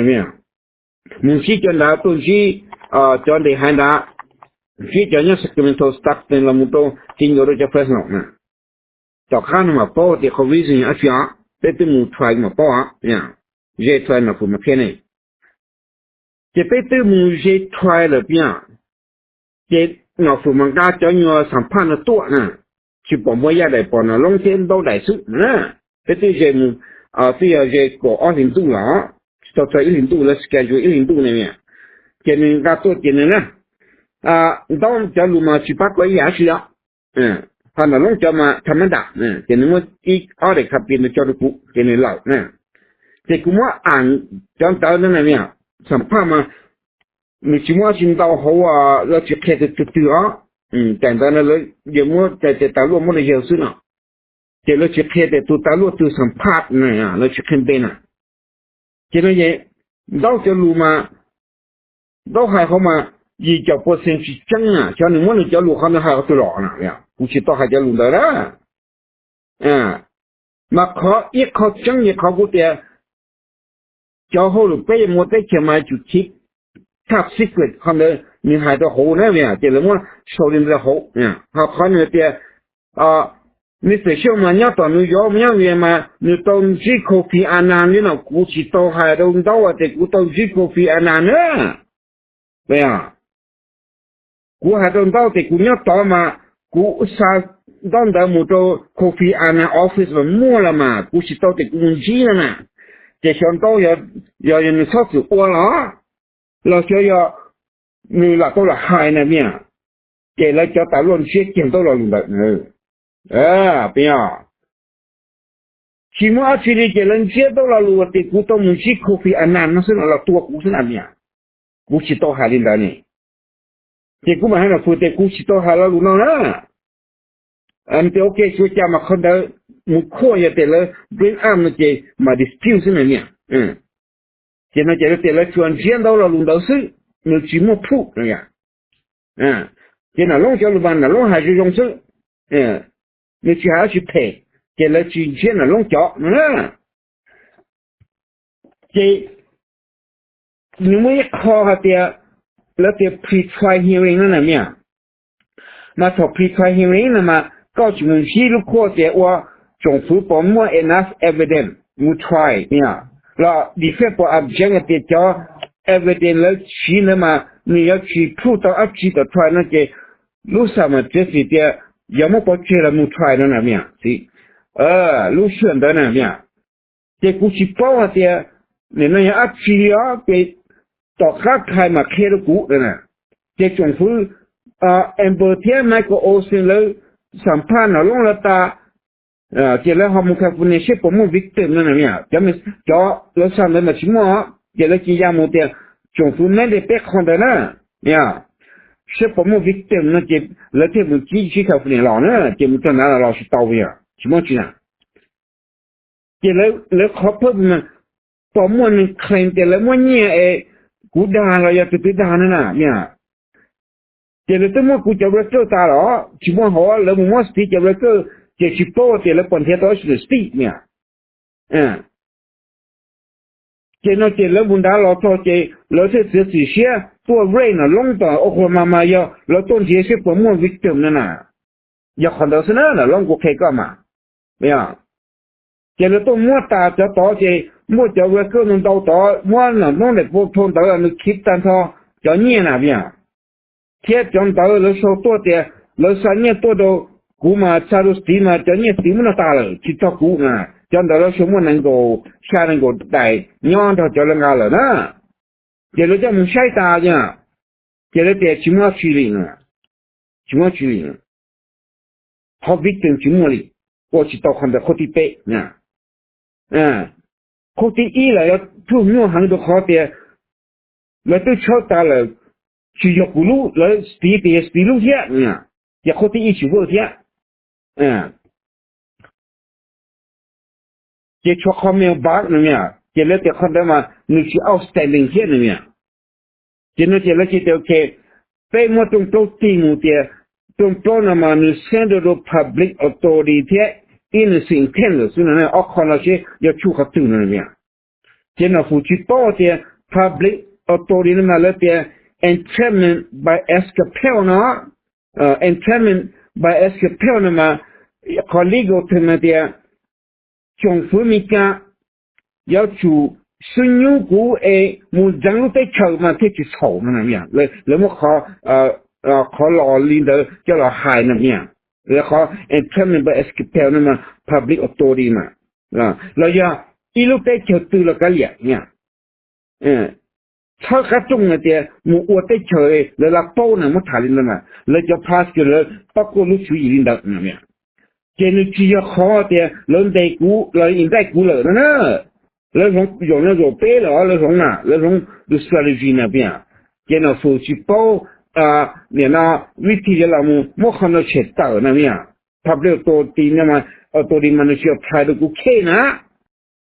mus ntsib cov nrad, tuaj ntsib cov ntes haiv nrad, ntsib cov nyob Sacramento, Stockton los mus rau ti nkaus rau cov Fresno na. Tom qab no mam paub tias qhov reason yog dab tsi os, peb twb mus try mam paub os. Ze try Nom Fwm mas qhia ne. Ces peb twb mus ze try lawm tiag, ces Nom Fwm mas nqa cov nyuag xam phaj no tuaj na, tsis pom Npuas Yaj daim, pom Nom Loob thiab ntaub daim xwb na. Peb twb ze mus, twb yog ze kaum ob hlis ntuj los, tsis tau txog ib hlis ntuj, lawv schedule ib hlis ntuj ne. Ces nws nqa tuaj ces nws na, ntaub cov lus mas tsis pab koj ib yam dab tsi os, ho Nom Loob cov mas tham mab dam, ces nws muab ib ob daim copy ntawd tso rau kuv ces nws lawm na. Ces kuv muab am cov ntawv no na, xam phaj mas nws tsis muaj dab tsi ntau hauv, lawv tsis qhia tus twg twg os. Tam ntawd no lawv muab tas luaj muab rau yawg xwb no, ces lawv tsis qhia tias tus tas luaj twg xam phaj na, lawv tsis qhia npe na. Ces no es Ntaub cov lus mas, Ntaub hais hauv mas yim caum percent tsis tseeb na, xyov nws muab nws cov lus qhov ntawd hais qhov twg los na, kuv tsis tau hais cov lus ntawd na. Mas qhov ib qho tseeb ces qhov kuv tias cov hauj lwm peb yuav mus ua teb chaws mas yuav tsum keep top secret, qhov ntawd nws hais rau hauv na, ces lawv muab sau li ntawd rau hauv. Ho qhov nws tias nws txawm xyoj mas nyob tom New York nyob Vias mas nws tau ntsib Kofi Annan li no, kuv tsis tau hais rau Ntaub tias kuv tau ntsib Kofi Annan na. Kuv hais rau Ntaub tias kuv nyob tod mas kuv xa Ntaub ntawv mus rau Kofi Annan office mas muaj los mas kuv tsis tau tias kuv mus ntsib no na. Ces xyov Ntaub yog nws txhob txwm ua los, los xyov yog nws lam tau lam hais na, ces lawv cov tas luaj ntsiab kiag Ntaub lo lus ntawd. Tsis muaj dab tsi li ces lawv ntsiab Ntaub lo lus tias kuv tau mus ntsib Kofi Annan no xwb no los tua kuv xwb na. Kuv tsis tau hais li ntawd ne. Ces kuv mam hais no fwj tias kuv tsis tau hais lo lus no na. Tias ok, tsis ua cas mas qhov ntawd mus khuaj yog tias lawv bring up no ces mam dispute xwb na. Ces no ces tias lawv tsuas ntsiab Ntaub lo lus ntawd xwb, nws tsis muaj proof no. Ces Nam Loob cov lus mas Nam Loob hais zoo zoo xwb, nws tsis hais dab tsi phem, ces lawv tsis ntsiab Nam Loob cov no na. Ces nws muaj ib qho hais tias lawv tias pre-trial hearing no na. Mas thaum pre-trial hearing no mas koj tsis mus ntsib lub khuaj tias ua tsoom fwv puas muaj enough evidence mus try los defense puas object tias cov evidence lawv siv ntawd mas nws yuav tsis prove tau dab tsi tom trial no ces lub xam mas txiav txim tias yog muab pov tseg los mus try no na. Lub sij hawm ntawd na, ces kuv tsis paub hais tias nim no yog dab tsi os, ces tom qab khai mas qhia rau kuv. Ces tsoom fwv Amber thiab Michael Olsen lawv xam phaj Nam Loob lawv tas, ces lawv ho mus California seb puas muaj victim no na. Cov lawv xa ntawd mas tsis muaj, ces lawv cia ya mus tias tsoom fwv Mandate peb qho ntawd na, seb puas muaj victim no ces lawv thiaj mus ntsib California los na, ces mus txog ntawd los tsis tau, tsis muaj tsi na. Ces lawv qhov phab mas puas muaj neeg claim tias lawv muab nyiaj es kuv dag los yog tus twg dag no na. Ces lawv twb muab kuv cov record tas los tsis muaj hauv, lawv mus muab Steve cov record, ces tsis paub tias lawv puas nrhiav tau Steve na. Ces no ces lawv mus nrad los txog ces lawv thiaj txiav txim siab tuaj raid Nam Loob tom Oklahoma mas yog lawv tuaj nrhiav seb puas muaj victim no na. Yog qhov ntawd xwb na, Nam Loob kuv qhia koj mas. Ces lawv tuaj muab tas cov tod ces muaj cov record ntau ntau tod, muab Nam Loob daim phone ntawd nws keep tag nrho cov nyiaj na, thiab cov ntawd lawv sau tuaj tias lawv xa nyiaj tuaj rau kuv mas xa rau Steve mas cov nyiaj Steve muab noj tas lawm tsis txog kuv na. Cov ntawd lawv sau muaj nees nkaum xya nees nkaum daim nyob nrog cov lawv nqa lawm na. Ces lawv coj mus saib tas, ces lawv tias tsis muaj dab tsi li, tsis muaj dab tsi li. Qhov victim tsis muaj li, ua tsis tau qhov ntawd qhov thib peb. Qhov thib ib lawm yog proof nyuaj heev rau qhov tias lawv twb tshawb tas lawm, tsis yog kuv lub, lawv Steve tias yog Steve lub thiab, ces qhov thib ib tsis work thiab. Ces tshuav qhov mailbox no, ces lawv tias qhov ntawd mas nws tsis outstanding thiab no. Ces no ces lawv cia tias ok, peb muab rooj plaub tig mus tias rooj plaub no mas nws send rau public authority thiab innocent intent lawm xwb no, ob qho no seb yuav tshuaj qhov twg no. Ces Nam Fum tsis paub tias public authority no mas lawv tias entrapment by escape no. Entrapment by escape no mas qhov legal term mas tias tsoom fwv Mes Kas yuav tsum xub nyub kuv es mus ntxeev lub teb chaws mas thiaj tsis txhaum no. Lawv muab qhov los li ntawd coj los hais no. Lawv qhov entrapment by escape no mas public authority mas, los yog ib lub teb chaws twg los kav liam, txhawb qab rooj hais tias mus ua teb chaws lawv lam paub no, muab tham li ntawd mas lawv cov prosecutor lawv pab kuaj lub tswv yim li ntawd. Ces nws tsis yog qhov tias lawv ntes kuv los indict kuv lawm no na. Lawv hloov zaum no zaum peb lawm, lawv hloov na, lawv hloov tus strategy na, ces Nom Fwm tsis paub, nim no vib thij yuav los mus muab qhov no tshem tawm na, public authority, authority mas nws tsis apply rau kuv case na.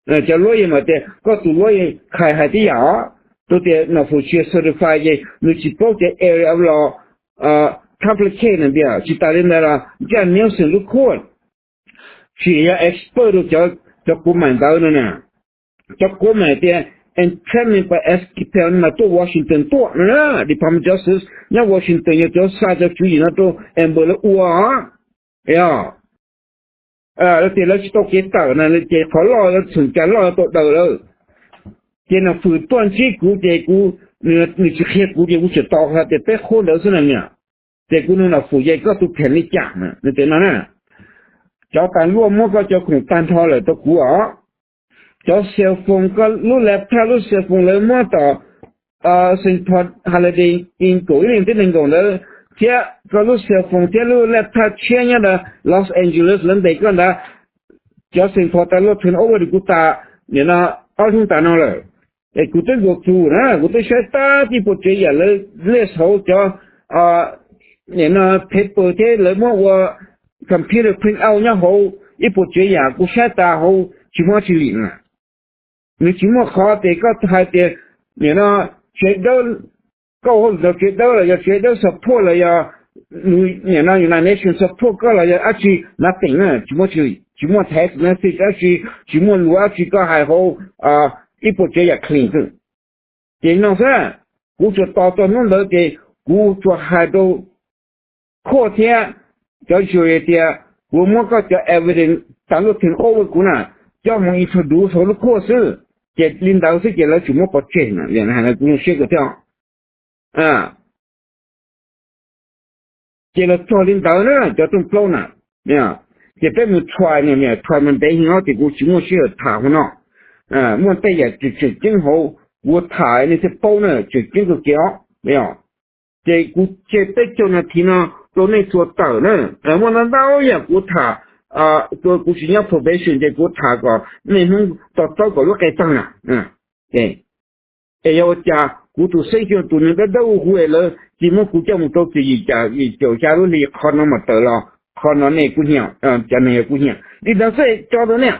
Cov luab yeej mas tias koj tus luab yeej qhais hais tib yam os, rau tias Nom Fwm tsis certify ces nws tsis paub cov area of law complicate na, tsis tas li ntawd los Jack Nelson lub court tsis yog expert rau cov kuv mam ntawd no na. Cov kuv mam tias entrapment by ex parte mas tuaj Washington tuaj no, Department of Justice nyob Washington yog cov xa cov tswv yim no rau Amber lawv ua. Yog lawv tias lawv tsis tau kev tawm na, ces qhov loj, txheem cas loj tau daws lawm. Ces Nom Fwm tuaj ntsib kuv ces kuv, nws tsis qhia kuv ces kuv tseem tau hais tias peb qhuab ntawd xwb na niam. Ces kuv nug Nom Fwm ces koj tus pheem li cas na, nws tias no na, cov tas luaj muab koj cov khoom tag nrho lawm rau kuv os. Cov cell phone, koj lub laptop lub cell phone lawv muab tom Saint Paul Holiday Inn kaum ib leeg tib neeg nkaum ntawd, thiab koj lub cell phone thiab lub laptop tshiab nyob rau Los Angeles lawv ntes koj ntawd, cov Saint Paul tas luaj turn over rau kuv tas, nim no ob hnub tas no lawm. Es kuv twb go through na, kuv twb saib tag tib puas tsev yam lawv list hauv cov, nim no paper thiab lawv muab ua computer print out nyob hauv ib puas tsev yam kuv saib tas hauv tsis muaj tsis lim na. Nws tsis muaj qhov tias koj hais tias nim no tsev dawb, koj ua hauj lwm rau tsev dawb los yog tsev dawb support los yog nim no United Nations support koj los yog dab tsi, nothing na, tsis muaj, tsis muaj text message dab tsi, tsis muaj lus dab tsi koj hais hauv ib puas tsev yam clean xwb. Ces no xwb, kuv tsuas tos txog hnub ntawd ces kuv tsuas hais rau court thiab cov jury tias kuv muab koj cov evidence tas luaj turn over kuv na, coj mus introduce hauv lub court xwb. Ces li ntawd xwb ces lawv tsis muab pov tseg na, kuv zoo siab kawg thiab. Ces los txog li ntawd na cov rooj plaub na, ces peb mus try na, try mas ntev heev os ces kuv tsis muaj sij hawm tham hauv no. Muaj tej yam tseem ceeb hauv kuv tham nej thiaj paub na, tseem ceeb kawg kiag os. Ces kuv tseg peb caug nas this no rau nej txhua tawm na. Muaj ntau ntau yam kuv tham, kuv tsis nyob probation ces kuv tham kom nej hnub to taub kom lub qe tawg na. Es yog ua cas kuv tus xeeb xyuas tus neeg dawb dawb huv huv es lawv cia muab kuv coj mus rau tswv yim cas, yim caum xya lub hli, qhov no mas tawm los qhov no nej kuj nyiam, cov neeg yog kuj nyiam li ntawd xwb tso rau nej.